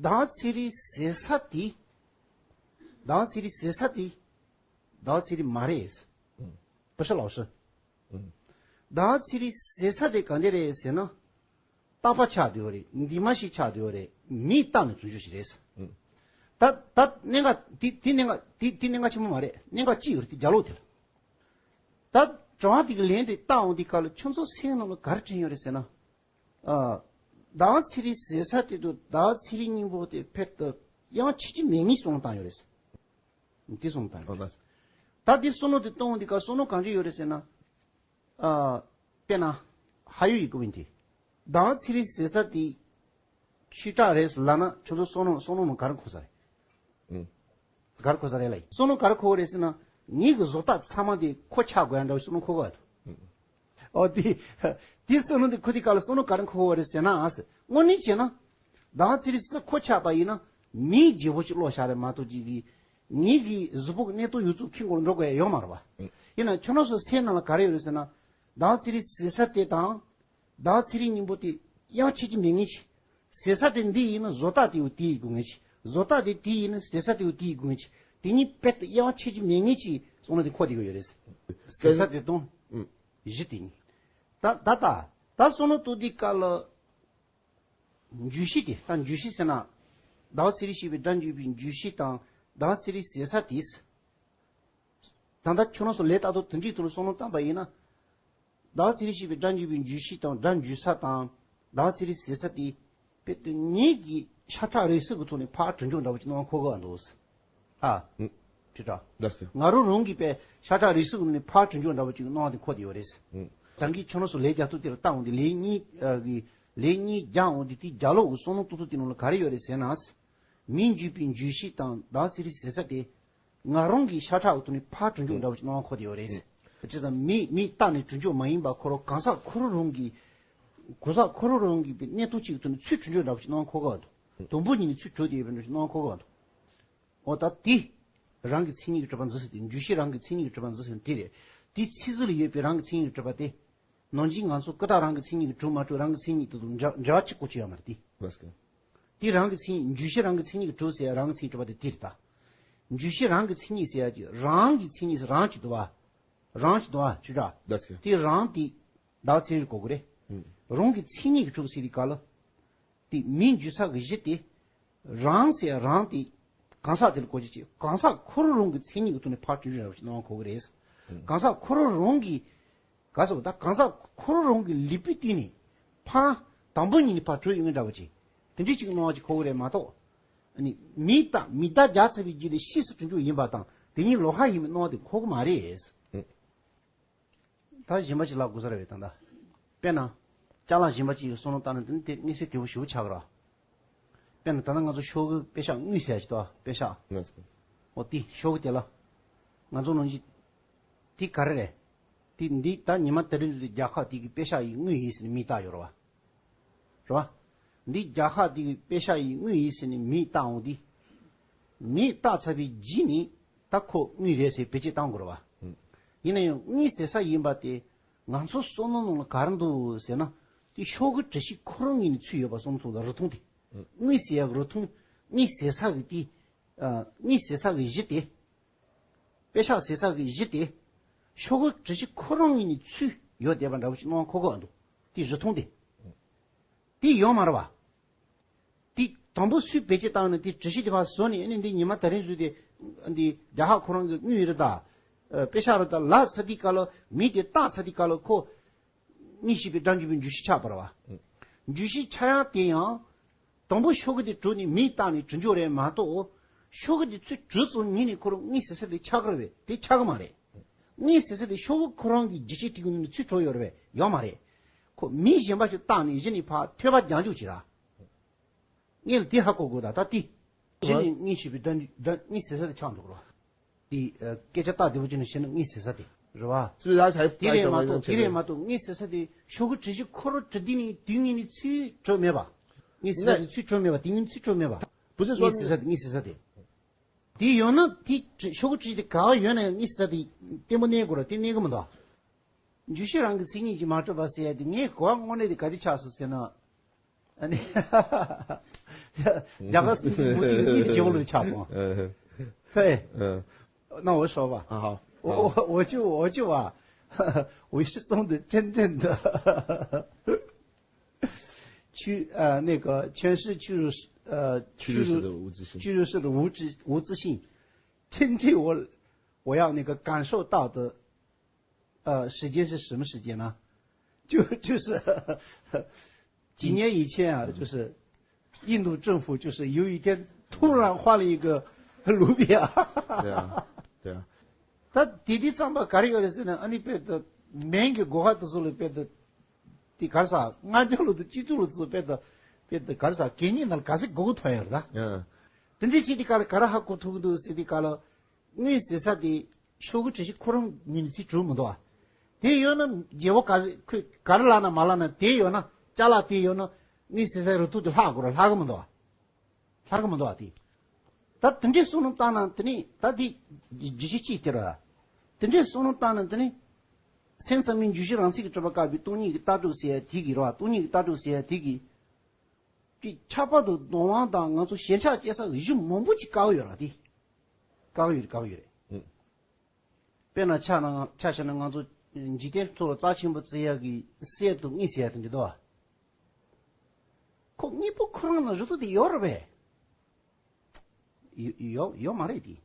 ཟླ་བ་ཚེ་རིང་ཟེར་ས་དེ། ཟླ་བ་ཚེ་རིང་ཟེར་ས་དེ། ཟླ་བ་ཚེ་རིང་མ་རེད། 不是老师。 ཟླ་བ་ཚེ་རིང་ཟེར་ས་དེ་ག་འདྲ་རེད་ཟེར་ན། རྟག་པ་ཆགས་བསྡད་ཡོད་རེད། འདི་མ་ཞིག་ཆགས་བསྡད་ཡོད་རེད། མིང་བཏགས་ནས་བྱུང་ཆོག་ཞིག་རེད། ད་ད་གནད་འགག་དེ་དེ་གནད་འགག་དེ་དེ་གནད་འགག་ཆེན་པོ་མ་རེད། གནད་འགག་གཅིག་ཡོད་རེད། དེ་རྒྱབ་ལོགས་དེ་ལ། ད་དྲི་བ་དེ་གི་ལན་དེ་བཏང་འོང་དུས་སྐབས་ལ་ཁྱོད་ཚོ་སེམས་ནང་ལ་ག་རེ་དྲན་ཡོད་རེད་ཟེར་ན། ཨ། ཟླ་བ་ཚེ་རིང་ཟེར་ས་དེ་དང་ཟླ་བ་ཚེ་རིང་གཉིས་པོ་དེ་ཕེབས་ཏེ་ཡང་ཆེ་ཆེ་མེད་ངེས་སོང་བཏང་ཡོད་རེད། དེ་སོང་བཏང་ཡོད་རེད། ད་དེ་བསམ་བློ་དེ་གཏོང་འོང་དུས་སྐབས་བསམ་བློ་གང་ཅི་ཡོད་རེད་ཟེར་ན། ཨ། དཔེར་ན། ཧ་ཡོད་ཡིན་གོ་མིན་དེ། ཟླ་བ་ཚེ་རིང་ཟེར་ས་དེ་ཆོས་གྲགས་རེད་ལབ་ན་ཁྱོད་ཚོ་བསམ་བློ་བསམ་བློ་ནང་ག་རེ་འཁོར་ས་རེད། ཨུ། ག་རེ་འཁོར་ས་རེད་ལ་ཡིན། བསམ་བློ་ག་རེ་འཁོར་གོ་རེད་ཟེར་ན། ངེད་ཀྱི་བཟོ་ལྟ་ཚང་མ་དེ་ཁོ་ཆགས་དགོས་ཡ་འདྲ་བོ་བསམ་བློ་འཁོར་གོ་ཡ་འདུག་ཨོ་དེ། དེ་བསམ་བློ་དེ་འཁོར་དུས་སྐབས་ལ་བསམ་བློ་ག་རེ་འཁོར་གོ་རེད་ཟེར་ན། ཨ་ཟེར། དངོས་གནས་བྱས་ན། ཟླ་བ་ཚེ་རིང་ཟེར་ཁོ་ཆགས་པ་ཡིན་ན། མིང་བརྗེ་པོ་ཅིག་ཀློག་བཞག་རེད་མ་གཏོགས་ཅིག་གིས། ངེད་ཀྱི་གཟུགས་པོ་གི་གནས་སྟངས་ཡོད་ཚུལ་མཁྱེན་དགོས་འགྲོ་དགོས་ཡ་ཡོད་མ་རེད་པ། ཨུ། ཡིན་ན་ཁྱོད་རང་ཚོ་སེམས་ནང་ལ་ག་རེ་ཡོད་རེད་ཟེར་ན། ཟླ་བ་ཚེ་རིང་ཟེར་ས་དེ་དང་། ཟླ་བ་ཚེ་རིང་གཉིས་པོ་དེ་དབྱངས་ཆད་ཀྱི་མེད་ངེས་ཤིག་ཟེར་ས་དེ་འདི་ཡིན་ན་བཟོ་ལྟ་དེ་ཡོད་དེ་ཡི་དགོས་ངེས་ཤིག་བཟོ་ལྟ་དེ་དེ་ཡིན་ན་ཟེར་ས་དེ་ཡོད་དེ་ཡི་དགོས་ངེས་ཤིག་དེ་གཉིས་དཔེ་དེ་དབྱངས་ཆད་ཀྱི་མེད་ངེས་ཤིག་བསམ་བློ་དེ་འཁོར་བསྡད་ཀྱི་ཡོད་རེད། ཟེར་ས་དེ་དང་། ཨུ། གཞི་དེ་གཉིས། ད་ད་ད་ད་བསམ་བློ་གཏོང་དུས་སྐབས་ལ། བརྗོད་གཞི་དེ། ད་བརྗོད་གཞི་ཟེར་ན། ཟླ་བ་ཚེ་རིང་ཞེས་པའི་སྒྲ་འཇུག་པའི་བརྗོད་གཞི་དང་ཟླ་བ་ཚེ་རིང་ཟེར་ས་དེ། ད་ལྟ་ཁྱོད་རང་ཚོ་ལས་ལྟ་རྟོག་དོན་གཅིག་ཏུ་བསམ་བློ་བཏང་པ་ཡིན་ན། ཟླ་བ་ཚེ་རིང་ཞེས་པའི་སྒྲ་འཇུག་པའི་བརྗོད་གཞི་དང་སྒྲ་འཇུག་ས་དང་། ཟླ་བ་ཚེ་རིང་ཟེར་ས་དེ། དཔེ་དེ་ངེད་ཀྱི་ཤ་ཁྲག་རུས་གསུམ་གྱི་ཐོག་ནས་ཕར་གྲུབ་འབྱུང་འདྲ་བོ་ཅིག་སྣང་བ་འཁོར་གི་འདུག་ཨ། ཨུ། ཁྲི་ཁྲག་ལགས་སོ། ང་རང་རང་གི་པའི་ཤ་ཁྲག་རུས་གསུམ་ནས་ཕར་གྲུབ་འབྱུང་འདྲ་བོ་ཅིག་སྣང་བ་དེ་འཁོར་བསྡད་ཡོད་རེད། ཨུ། ད་གིན་ཁྱོད་རང་ཚོ་ལས་རྒྱག་སྟངས་དེ་ལ་བལྟ་འོང་དུས་ལས་གཉིས་ཨ་གི་ལས་གཉིས་རྒྱག་འོང་དུས་དེའི་རྒྱབ་ལོགས་ཀྱི་བསམ་བློ་གཏོང་སྟངས་དེ་ནང་ལ་ག་རེ་ཡོད་རེད་ཟེར་ན། མིང་བརྗོད་པའི་བརྗོད་གཞི་དང་ཟླ་བ་ཚེ་རིང་ཟེར་ས་དེ། ང་རང་གི་ཤ་ཁྲག་འོག་ཏུ་ནས་ཕར་གྲུབ་འབྱུང་འདྲ་བོ་ཅིག་སྣང་བ་འཁོར་བསྡད་ཡོད་རེད། ཨུ། བྱས་ཙང་མིང་མིང་བཏགས་ནས་གྲུབ་འབྱུང་མ་ཡིན་པ་ཁོ་རང་གང་ཟག་ཁོ་རང་རང་གི་གང་ཟག་ཁོ་རང་རང་གི་གནས་སྟངས་གཅིག་ཏུ་ནས་ཚུར་གྲུབ་འབྱུང་འདྲ་བོ་ཅིག་སྣང་བ་འཁོར་གི་འདུག་དུམ་བུ་གཉིས་ནས་ཚུར་གྲུབ་བསྡད་ཡོད་པ་འདྲ་བོ་ཅིག་སྣང་བ་འཁོར་གི་འདུག་འོ་ད་དེ། རང་གི་མཚན་ཉིད་ཀྱིས་གྲུབ་པ་འཛིན་ས་དེ། བརྗོད་གཞི་རང་གི་མཚན་ཉིད་ཀྱིས་གྲུབ་པ་འཛིན་ས་དེ་རེད། དེའི་ཚིག་ཟུར་ལ་ཡོད་པའི་རང་གི་མཚན་ཉིད་ཀྱིས་གྲུབ་པ་དེ། ནང་བཞིན་ང་ཚོ་ཀུན་བརྟགས་རང་གི་མཚན་ཉིད་ཀྱིས་གྲུབ་མ་གྲུབ་རང་གི་མཚན་ཉིད་དེ་དང་འབྲེལ་འབྲེལ་བ་གཅིག་པོ་ཅིག་ཡོད་མ་རེད་དེ། ལགས་སོ། དེ་རང་གི་མཚན་ཉིད། བརྗོད་གཞི་རང་གི་མཚན་ཉིད་ཀྱིས་གྲུབ་ཟེར་ཡ་རང་གི་མཚན་ཉིད་གྲུབ་པ་དེ་དེ་རེད་ད། བརྗོད་གཞི་རང་གི་མཚན་ཉིད་ཟེར་ཡ་ཅིག་རང་གི་མཚན་ཉིད་ཟེར་རང་གཅིག་འདུག་བ། རང་གཅིག་འདུག་བ་ཆོས་གྲགས། ལགས་སོ། དེ་རང་དེ། ཟླ་བ་ཚེ་རིང་གོ་དགོས་རེད། ཨུ། རང་གི་མཚན་ཉིད་ཀྱིས་གྲུབ་ཟེར་དུས་སྐབས་ལ། དེ་མིང་བརྗོད་ས་གི་གཞི་དེ། རང་ཟེར་རང་དེ། གང་ཟག་དེ་ལ་གོ་རྒྱུ་བྱེད། གང་ཟག་ཁོ་རང་རང་གི་མཚན་ཉིད་ཀྱི་ཐོག་ནས་ཕར་གྲུབ་འབྱུང་འདྲ་བོ་ཞིག་སྣང་བ་འཁོར་གི་རེད། ཨུ། གང་ཟག་ཁོ་རང་རང་གི། ག་ཟེར་བ་ད་གང་ཟག་ཁོ་རང་རང་གི་ལུས་པོའི་སྟེང་ནས་ཕར་དང་པོ་ཉིད་ནས་ཕར་གྲུབ་ཡོང་མཁན་འདྲ་བོ་ཅིག་དེ་འདྲ་ཅིག་སྣང་བ་ཅིག་འཁོར་གི་རེད་མ་གཏོགས། ཨ་ནི་མིང་བཏགས་མིང་བཏགས་རྒྱག་ཚར་བའི་རྗེས་ལ་ཕྱིས་སུ་གྲུབ་འབྱུང་ཡིན་པ་དང་དེ་གཉིས་ལོགས་ཀ་ཡིན་པའི་སྣང་བ་དེ་འཁོར་གི་མ་རེད། ཨུ། ད་གཞན་པ་ཅིག་ལབ་དགོས་ས་རེད་པས་ད་ལྟ། དཔེར་ན། ཅ་ལག་གཞན་པ་ཅིག་གི་བསམ་བློ་བཏང་ན་དེ་ནི་དེ་མངོན་གསལ་དོད་པོ་ཞེ་པོ་ཆགས་ཀྱི་རེད། དཔེར་ན་ད་ལྟ་ང་ཚོ་ཤོག་གུ་པེ་ཤག་དངུལ་ཟེར་ཡ་ཅིག་འདུག་པ། པེ་ཤག་ལགས་སོ། འོ་དེ་ཤོག་གུ་དེ་ལ། ང་ཚོ་ནང་བཞིན། དེ་ག་རེ་རེད། དེ་འདི་ད་ཉི་མ་དེ་རིང་ཚོ་དེ་རྒྱལ་ཁབ་དེ་གི་པེ་ཤག་ཡིན་དངུལ་ཡིན་ཟེར་ནས་མིང་བཏགས་ཡོད་རེད་པ། རེད་པ། འདི་རྒྱལ་ཁབ་དེ་གི་པེ་ཤག་ཡིན་དངུལ་ཡིན་ཟེར་ནས་མིང་བཏགས་འོང་དེ། མིང་བཏགས་ཚར་བའི་རྗེས་ནས་ད་ཁོ་དངུལ་རེད་ཟེར་བེད་སྤྱོད་བཏང་དགོས་རེད་པ། ཨུ། ཡིན་ན་ཡང་དངུལ་ཟེར་ས་ཡིན་པ་དེ་ང་ཚོ་བསམ་བློ་ནང་ལ་ག་རེ་འདུག་ཟེར་ན། དེ་ཤོག་གུ་གྲུ་བཞི་ཁོ་རང་ངོས་ནས་ཚུད་ཡོད་པ་བསམ་བློ་ཐོངས་ད་རིགས་མཐོང་དེ། ཨུ། དངུལ་ཟེར་ཡག་རིགས་མཐོང་། དངུལ་ཟེར་ས་གི་དེ། ཨ། དངུལ་ཟེར་ས་གི་གཞི་དེ། པེ་ཤག་ཟེར་ས་གི་གཞི་དེ། ཤོག་གུ་གྲུ་བཞི་ཁོ་རང་ངོས་ནས་ཚུད་ཡོད་བསྡད་པ་འདྲ་བོ་ཞིག་སྣང་བ་འཁོར་གི་འདུག་དེ་རིགས་མཐོང་དེ། དེ་ཡོད་མ་རེད་པ། དེ་དང་པོ་སུས་བེད་སྤྱོད་བཏང་ནས་དེ་གྲུ་བཞི་དེ་ཕར་བཟོས་ནས་ཨ་ནི་འདི་ཉི་མ་དེ་རིང་བཟོས་ཏེ། འདི་རྒྱལ་ཁབ་ཁོ་རང་གི་དངུལ་རེད་ད། ཨ། པེ་ཤག་རེད་ད་ལབ་ཚར་དུས་སྐབས་ལ་མིང་དེ་བཏགས་ཚར་དུས་སྐབས་ལ་ཁོ། དངུལ་ཞེས་པའི་སྒྲ་འཇུག་པའི་བརྗོད་གཞི་ཆགས་པ་རེད་པ། བརྗོད་གཞི་ཆགས་ཡག་དེ་ཡང་། དང་པོ་ཤོག་གུ་དེ་གྲུབ་ནས་མིང་བཏགས་ནས་གྲུབ་འབྱུང་རེད་མ་གཏོགས། ཤོག་གུ་དེ་ཚུར་གྲུབ་ཙམ་ཉིད་ནས་ཁོ་རང་དངུལ་ཟེར་ས་དེ་ཆགས་ཀྱི་རེད་པས། དེ་ཆགས་ཀྱི་མ་རེད། དངུལ་ཟེར་ས་དེ་ཤོག་གུ་ཁོ་རང་གི་རྒྱུ་ཆའི་ཐིག་གུ་ནས་ཚུར་གྲུབ་ཡོད་རེད་པས། ཡོད་མ་རེད། ཁོ་མིང་གཞན་པ་ཞིག་བཏགས་ནས་གཞི་ནས་ཕར་ཐོད་པ་རྒྱག་འཇུག་བྱེད་ར། ངས་ལ་དེ་ཧ་གོ་དགོས་ད་ད་དེ། གཞི་ནས་དངུལ་ཞེས་པའི་སྒྲ་འཇུག་སྒྲ་དངུལ་ཟེར་ས་དེ་ཆགས་འགྲོ་གི་རེད་པ། དེ། ཨ། སྐད་ཆ་སྟབས་བདེ་པོ་བྱས་ནས་བཤད་ན་དངུལ་ཟེར་ས་དེ་རེད་པ། 是不是他才 དེ་རེད་མ་གཏོགས་དེ་རེད་མ་གཏོགས་དངུལ་ཟེར་ས་དེ་ཤོག་གུ་གྲུ་བཞི་ཁོ་རང་གྲུབ་དུས་ནས་དུས་ངོས་ནས་ཚུར་གྲུབ་མེད་པ། དངུལ་ཟེར་ས་དེ་ཚུར་གྲུབ་མེད་པ། དེ་ངོས་ནས་ཚུར་གྲུབ་མེད་པ། 不是说 དངུལ་ཟེར་ས་དེ་དངུལ་ཟེར་ས་དེ། དེ་ཡོད་ན་དེ་ཤོག་གུ་བྲིས་ཏེ་ག་བ་ཡོད་ན་ཡང་དངོས་སུ་དེ་བརྟན་པོ་གནས་དགོས་ར། དེ་གནས་གི་མི་འདུག་འཇུག་ཤེས་རང་གི་མཚན་ཉིད་ཀྱིས་མ་གྲུབ་པ་ཟེར་ཡ་དེ་ངས་གོ་བ་དངོས་གནས་དེ་ག་དེ་ཆགས་སོང་ཟེར་ན། ཨ་ནི། རྒྱ་གར་སྲིད་འཛིན་མོ་དི་གི་གཉིད་ཀྱི་འོག་ལ་ཆགས་སོང་། ཧེ། 那我说吧。啊，好。我我我就我就啊，唯识宗的真正的 屈呃那个全是屈辱式呃屈辱式的无自信。屈辱式的无自无自信，真正我我要那个感受到的呃时间是什么时间呢？就就是几年以前啊，就是印度政府就是有一天突然换了一个卢比亚。对啊，对啊。 ད་དེ་དུས་ཙམ་པ་ག་རེ་ཡོད་རེད་ཟེར་ན། ཨ་ནི་དཔེ་དེ་མིང་གི་གོ་ཁ་དེ་ཚོ་ལ་དཔེ་དེ་དེ་ག་རེ་ཟ། སྔ་འགྱུར་ལོ་དེ་སྤྱི་ཚོགས་ལོ་དེ་ཚོ་དཔེ་དེ་དཔེ་དེ་ག་རེ་ཟ། གད་སྙིགས་ནང་ག་ཚོད་སྒུག་གི་ཐོན་ཡོད་རེད་ད། དེ་འདྲའི་ཅིག་དེ་ག་ལ་ག་རེ་ཧ་གོ་ཐུབ་ཀྱི་འདུག་ཟེར། དེ་ག་ལ་དངོས་ཟེར་ས་དེ་ཤོག་གུ་བྲིས་ཤིག་ཁོ་རང་ཉིད་ནས་ཚིག་གྲུབ་མི་འདུག་བ། དེ་ཡོད་ན་རྒྱལ་པོ་ག་ཚོད་ཁོས་ག་རེ་ལབ་ན་མ་ལབ་ན། དེ་ཡོད་ན་ཅ་ལག་དེ་ཡོད་ན་དངོས་ཟེར་ས་རུ་ཐུག་དེ་ལྷག་དགོས་ར། ལྷག་གི་མི་འདུག་བ། ལྷག་གི་མི་འདུག་ཨ་དེ། ད་དེ་འདྲའི་བསམ་བློ་བཏང་ན་དེ་ནི་ད་དེ་རྒྱུ་ཆ་གཅིག་དེ་རེད། དེ་འདྲའི་བསམ་བློ་བཏང་ན་དེ་ནི་སེམས་ཙམ་པའི་འཇུག་གཞི་རང་ཚིག་གི་གྲུབ་པ་བཀག་པའི་སྟོང་ཉིད་ཀྱི་ལྟ་གྲུབ་ཟེར་ཡ་དེ་གི་རེད་བ། སྟོང་ཉིད་ཀྱི་ལྟ་གྲུབ་ཟེར་ཡ་དེ་གི་དེ་ཁྱད་པར་དུ་གདོང་དབང་དང་ང་ཚོ་ཞེན་ཆགས་སྐྱེ་ས་གཞི་མང་པོ་ཅིག་བཀག་ཡོད་ར། དེ་བཀག་ཡོད་རེད། བཀག་ཡོད་རེད། དཔེར་ན་ཆ་ན་ཆ་བཞག་ན་ང་ཚོ་འཇིག་རྟེན་ཐོག་ལ་རྩ་ཆེན་པོ་བརྩི་ཡ་གི་སྲོལ་དང་དངོས་ཟེར་ཡ་དེ་འདྲ་འདུག་བ། ཁོ་དངོས་པོ་ཁོ་རང་ལ་རུ་ཐུག་དེ་ཡོད་རེད་པས། ཡོད་ཡོད་མ་རེད་དེ།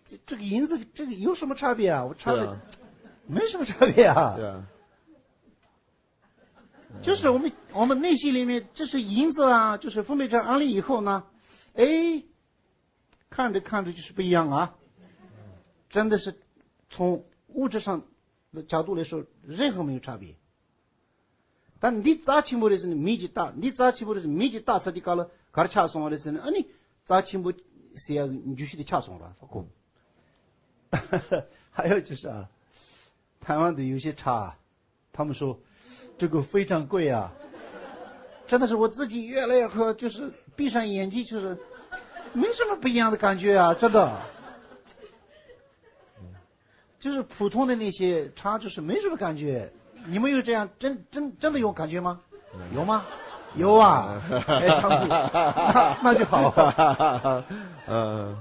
这这个银子这个有什么差别啊？我差别对啊，没什么差别啊。对啊。就是我们我们内心里面，这是银子啊，就是分别成二类以后呢，哎，看着看着就是不一样啊，真的是从物质上的角度来说，任何没有差别。 ད་འདི་རྩ་ཆེན་པོ་རེད་ཟེར་ནས་མིག་གིས་བལྟ། འདི་རྩ་ཆེན་པོ་རེད་ཟེར་མིག་གིས་བལྟ་ས་དེ་ག་ལ་ག་རེ་ཆགས་སོང་བ་རེད་ཟེར་ན། ཨ་ནི་རྩ་ཆེན་པོ་ཟེར་ཡ་འཇུག་གཞི་དེ་ཆགས་སོང་ར། ཧ་གོ། 还有就是啊，台湾的有些茶，他们说这个非常贵啊。真的是我自己越来越喝，就是闭上眼睛就是没什么不一样的感觉啊，真的。 就是普通的那些茶，就是没什么感觉。你们有这样真真真的有感觉吗？有吗？有啊。哎，他们那那就好。嗯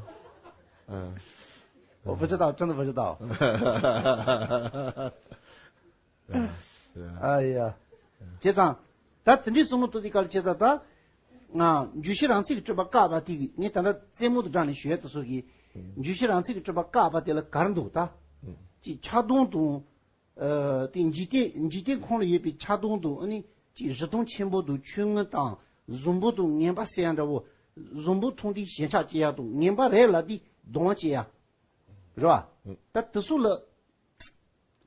嗯，我不知道，真的不知道。哎呀，结账，ད་དེ་འདྲའི་བསམ་བློ་གཏོང་དུས་སྐབས་ལ་བྱས་ཙང་ད། ང་འཇུག་གཞི་རང་ཚིག་གི་སྤྲོས་པ་བཀག་པ་དེ་གི་ངས་ད་ལྟ་རྩེད་མོ་དང་སྦྲགས་ནས་ཞུ་ཡ་དེ་ཚོ་གི། འཇུག་གཞི་རང་ཚིག་གི་སྤྲོས་པ་བཀག་པ་དེ་ལ་ག་རེ་འདུག་ད། ཅིག་ཆགས་སྡང་དང་། ཨ་དེ་འཇིག་རྟེན་འཇིག་རྟེན་ཁོངས་ལ་ཡོད་པའི་ཆགས་སྡང་དང་། ཨ་ནི་ཅིག་རི་སྟོང་ཆེན་པོ་དང་ཆོས་ངན་དང་བཟང་པོ་དང་ངན་པ་ཟེར་ཡ་འདྲ་བོ། བཟང་པོ་མཐོང་དུས་ཞེན་ཆགས་སྐྱེ་ཡ་དང་། ངན་པ་རེད་ལབ་དུས་སྡང་བ་སྐྱེ་ཡ། རེད་བ། ད་དེ་ཚོ་ལ་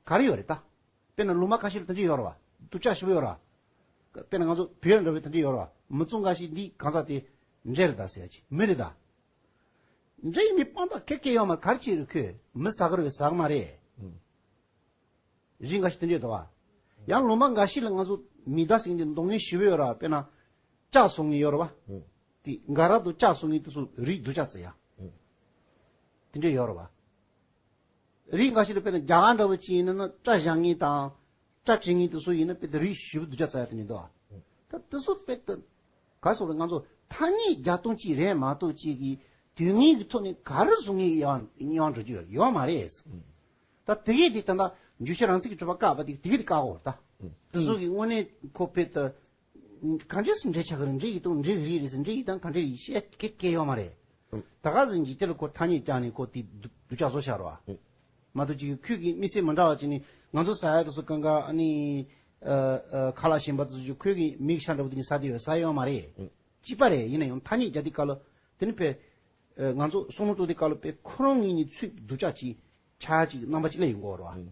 ག་རེ་ཡོད་རེད་ད། དཔེར་ན་ལུང་པ་ཁ་ཤས་ལ་དེ་འདྲ་ཡོད་རེད་བ། སྡུག་ཅག་ཞེ་པོ་ཡོད་རེད་བ། དཔེར་ན་ང་ཚོ་བོད་འདྲ་བོའི་དེ་འདྲ་ཡོད་རེད་བ། མི་ཚང་འགའ་ཞིག་འདི་གང་ཟག་དེ་འདྲེ་རེད་ད་ཟེར་ཡ་ཅིག་མི་རེད་ད། འདྲེ་ཡིན་པའི་དཔང་རྟགས་ག་གེ་ཡོད་མ་རེད། ག་རེ་བྱས་རེད་ཁོས། མི་ཟ་གི་རེད་པས། ཟ་གི་མ་རེད། རིགས་འགའ་ཞིག་དེ་འདྲ་ཡོད་རེད་བ། ཡང་ལུང་པ་འགའ་ཞིག་ལ་ང་ཚོ་མི་ད་ཟེར་མཁན་དེ་མདོག་ངན་ཞེ་པོ་ཡོད་རེད་བ། དཔེར་ན་ལྕགས་བཟོ་མཁན་ཡོད་རེད་བ། དེ་འགའ་རབ་ཏུ་ལྕགས་བཟོ་མཁན་དེ་ཚོ་རིགས་སྡུག་ཅག་ཟེར་ཡ། དེ་འདྲ་ཡོད་རེད་བ། རིགས་འགའ་ཞིག་ལ་དཔེར་ན་རྒྱ་གར་འདྲ་བོ་ཅིག་ཡིན་ན་ན་སྐྲ་བཞར་མཁན་དང་སྐྲ་བྲེག་མཁན་དེ་ཚོ་ཡིན་ན་དཔེ་དེ་རིགས་ཞེ་པོ་སྡུག་ཅག་ཟེར་ཡ་དེ་འདྲ་འདུག་བ། ད་དེ་ཚོ་དཔེ་དེ་ག་སོགས་རེད། ང་ཚོ་ཐ་སྙད་རྒྱག་སྟངས་གཅིག་རེད་མ་གཏོགས་གཅིག་གི་དོན་དངོས་ཀྱི་ཐོག་ནས་ག་རེ་བཟོ་མཁན་ཡང་ཡང་འགྲོ་རྒྱུ་ཡོད་མ་རེད། ད་དེ་གས་དེ་ད་ལྟ་འཇུག་གཞི་རང་ཚིག་གི་སྤྲོས་པ་བཀག་པ་དེ་དེ་གས་དེ་བཀག་དགོས་རེད་ད། དེ་ཚོ་གི་དངོས་གནས་ཁོ་དཔེ་དེ། ག་འདྲས་སུ་འདྲེ་ཆགས་ཀྱི་རེད། འདྲེ་ཡི་དང་འདྲེ་གི་རིགས་རེད་ཟེར། འདྲེ་ཡི་དང་ག་འདྲས་རིགས་ཤེས་སྐད་སྐད་ཡོད་མ་རེད། ད་ག་ཟིན་གྱི་དེ་ལ་ཁོ་ཐ་སྙད་བཀག་ནས་ཁོ་དེ་སྡུག་སྡུག་ཅག་བཟོ་བཞག་རོགས། མ་གཏོགས་ཅིག་ཁོས་ཀྱི་དམིགས་བསལ་མི་འདྲ་བ་ཅིག་ནི་ང་ཚོ་ཟ་ཡ་དེ་ཚོ་གང་ག་ཨ་ནི་ཨ་ཨ་ཁ་ལག་གཞན་པ་དེ་ཚོ་ཁོས་ཀྱི་མིག་ཤ་འདྲ་བོ་དེ་ནི་ཟ་དེ་ཡོད་ཟ་ཡོད་མ་རེད། གཅིག་པ་རེད། ཡིན་ན་ཡང་ཐ་སྙད་རྒྱག་དུས་སྐབས་ལ་དེ་ནི་ཕེ་ཨ་ང་ཚོ་བསམ་བློ་གཏོང་དུས་སྐབས་ལ་ཕེ་ཁོ་རང་ཉིད་ནི་ཚུར་སྡུག་ཅག་ཅིག་ཆགས་ཅིག་རྣམ་པ་ཅིག་སླེབས་ཡོང་གི་ཡོད་རེད་བ།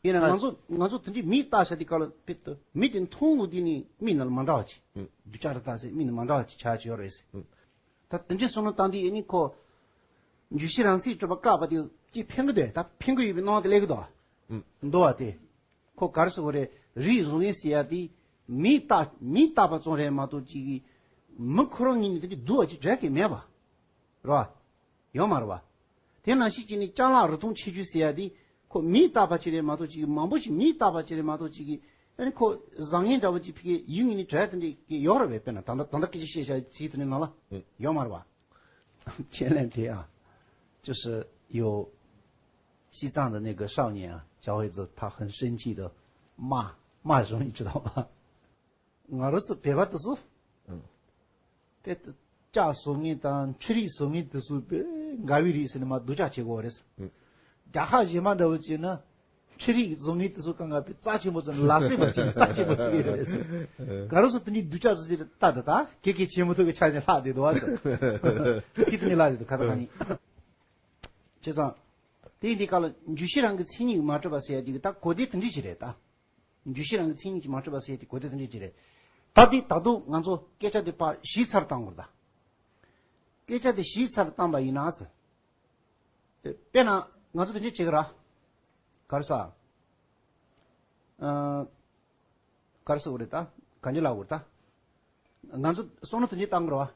ཡིན་ན་ང་ཚོ་ང་ཚོ་དེ་འདྲའི་མིག་ལྟ་བྱ་དེ་ག་ལ་དཔེ་ལྟ་མི་དེ་མཐོང་གི་དེ་ནི་མིག་ནང་ལ་མ་འདྲ་བ་ཅིག་སྡུག་ཅག་རེད་ད་ཟེར། མིག་ནང་མ་འདྲ་བ་ཅིག་ཆགས་ཀྱི་ཡོད་རེད་ཟེར། ད་དེ་འདྲའི་བསམ་བློ་བཏང་དུས་ཨ་ནི་ཁོ་འཇུག་གཞི་རང་ཚིག་སྤྲོས་པ་བཀག་པ་དེ་ཅིག་ཕན་གི་འདུག་ད་ཕན་གི་ཡོད་པའི་སྣང་བ་དེ་སླེབས་གི་འདུག་འདུག་བ་དེ། ཁོ་ག་རེ་ཟེར་དགོས་རེད། རིགས་བཟང་ངན་ཟེར་ཡ་དེ་མིས་བལྟ་མིས་བལྟས་པ་ཙམ་རེད་མ་གཏོགས་ཅིག་གིས་མི་ཁོ་རང་ཉིད་ནས་དེ་འདྲའི་སྡུག་བ་ཅིག་འབྲེལ་གི་མེད་པ་རེད་བ། ཡོད་མ་རེད་བ། དེ་ནང་བཞིན་བྱས་ནས་ཅ་ལག་རིན་ཐང་ཆེ་ཆུང་ཟེར་ཡ་དེ་ཁོ་མིས་བཏགས་པ་ཅིག་རེད་མ་གཏོགས་ཅིག་གི་མང་པོ་ཞིག་མིས་བཏགས་པ་ཅིག་རེད་མ་གཏོགས་ཅིག་གི་ཨ་ནི་ཁོ་བཟང་ངན་འདྲ་བོ་ཅིག་ཕ་གི་ཡུལ་ངེས་ནས་གྲོས་དེ་འདྲ་གི་ཡོད་རེད་བས། དཔེར་ན་ད་ལྟ་ད་ལྟ་སྐད་ཆ་བཤད་བྱ་ཚིག་དེ་ནི་ནང་ལ་ཡོད་མ་རེད་བ། 前两天啊，就是有西藏的那个少年啊，小伙子，他很生气的骂骂人，你知道吗？ ང་རང་ཚོ་བོད་པ་དེ་ཚོ། ཨང་། དཔེ་ལྕགས་བཟོ་མཁན་དང་འཕྲུལ་རིག་བཟོ་མཁན་དེ་ཚོ་དཔེ་དགའ་བའི་རིགས་ཟེར་ནས་མར་སྡུག་ཅག་བྱེད་དགོས་རེད། ཨང་། རྒྱལ་ཁབ་གཞན་མ་འདྲ་བོ་བྱས་ན་འཕྲུལ་རིག་བཟོ་མཁན་དེ་ཚོ་གང་ག་དཔེ་རྩ་ཆེན་པོ་བཟོས་ནས་ལག་རྩལ་པ་བྱས་ནས་རྩ་ཆེན་པོ་བྱེད་ཀྱི་ཡོད་རེད། ང་རང་ཚོ་དེ་འདྲའི་སྡུག་ཅག་བཟོ་བྱས་ནས་ལྟ་དེ་ད་གེ་གེ་བྱེད་མི་ཐུབ་པའི་ཆ་ནས་ལྷག་བསྡད་འདུག་བ་ཟེར། དེ་དེ་ནས་ལྷག་བསྡད་འདུག་ཁ་སང་ཁ་ཉིན། བྱས་ཙང་། དེ་ཡིན་དུས་སྐབས་ལ་འཇུ་བྱེད་རང་གི་མཚན་ཉིད་ཀྱིས་མ་གྲུབ་པ་ཟེར་ཡ་དེ་གི་ད་གོ་བདེ་དེ་འདྲ་ཞིག་རེད་ད། འཇུ་བྱེད་རང་གི་མཚན་ཉིད་ཀྱིས་མ་གྲུབ་པ་ཟེར་ཏེ་གོ་བདེ་དེ་འདྲ་ཅིག་རེད། ད་དེ་ད་དུང་ང་ཚོ་སྐད་ཆ་དེ་ཕར་ཞིབ་ཚགས་བཏང་དགོས་རེད་ད། སྐད་ཆ་དེ་ཞིབ་ཚགས་བཏང་པ་ཡིན་ན་ཟེར། དཔེར་ན་ང་ཚོ་དེ་འདྲ་བྱེད་ཀྱི་ར། ག་རེ་ཟ། ཨ། ག་རེ་ཟེར་དགོས་རེད་ད། ག་འདྲ་ལབ་དགོས་རེད་ད། ང་ཚོ་བསམ་བློ་དེ་འདྲ་བཏང་དགོས་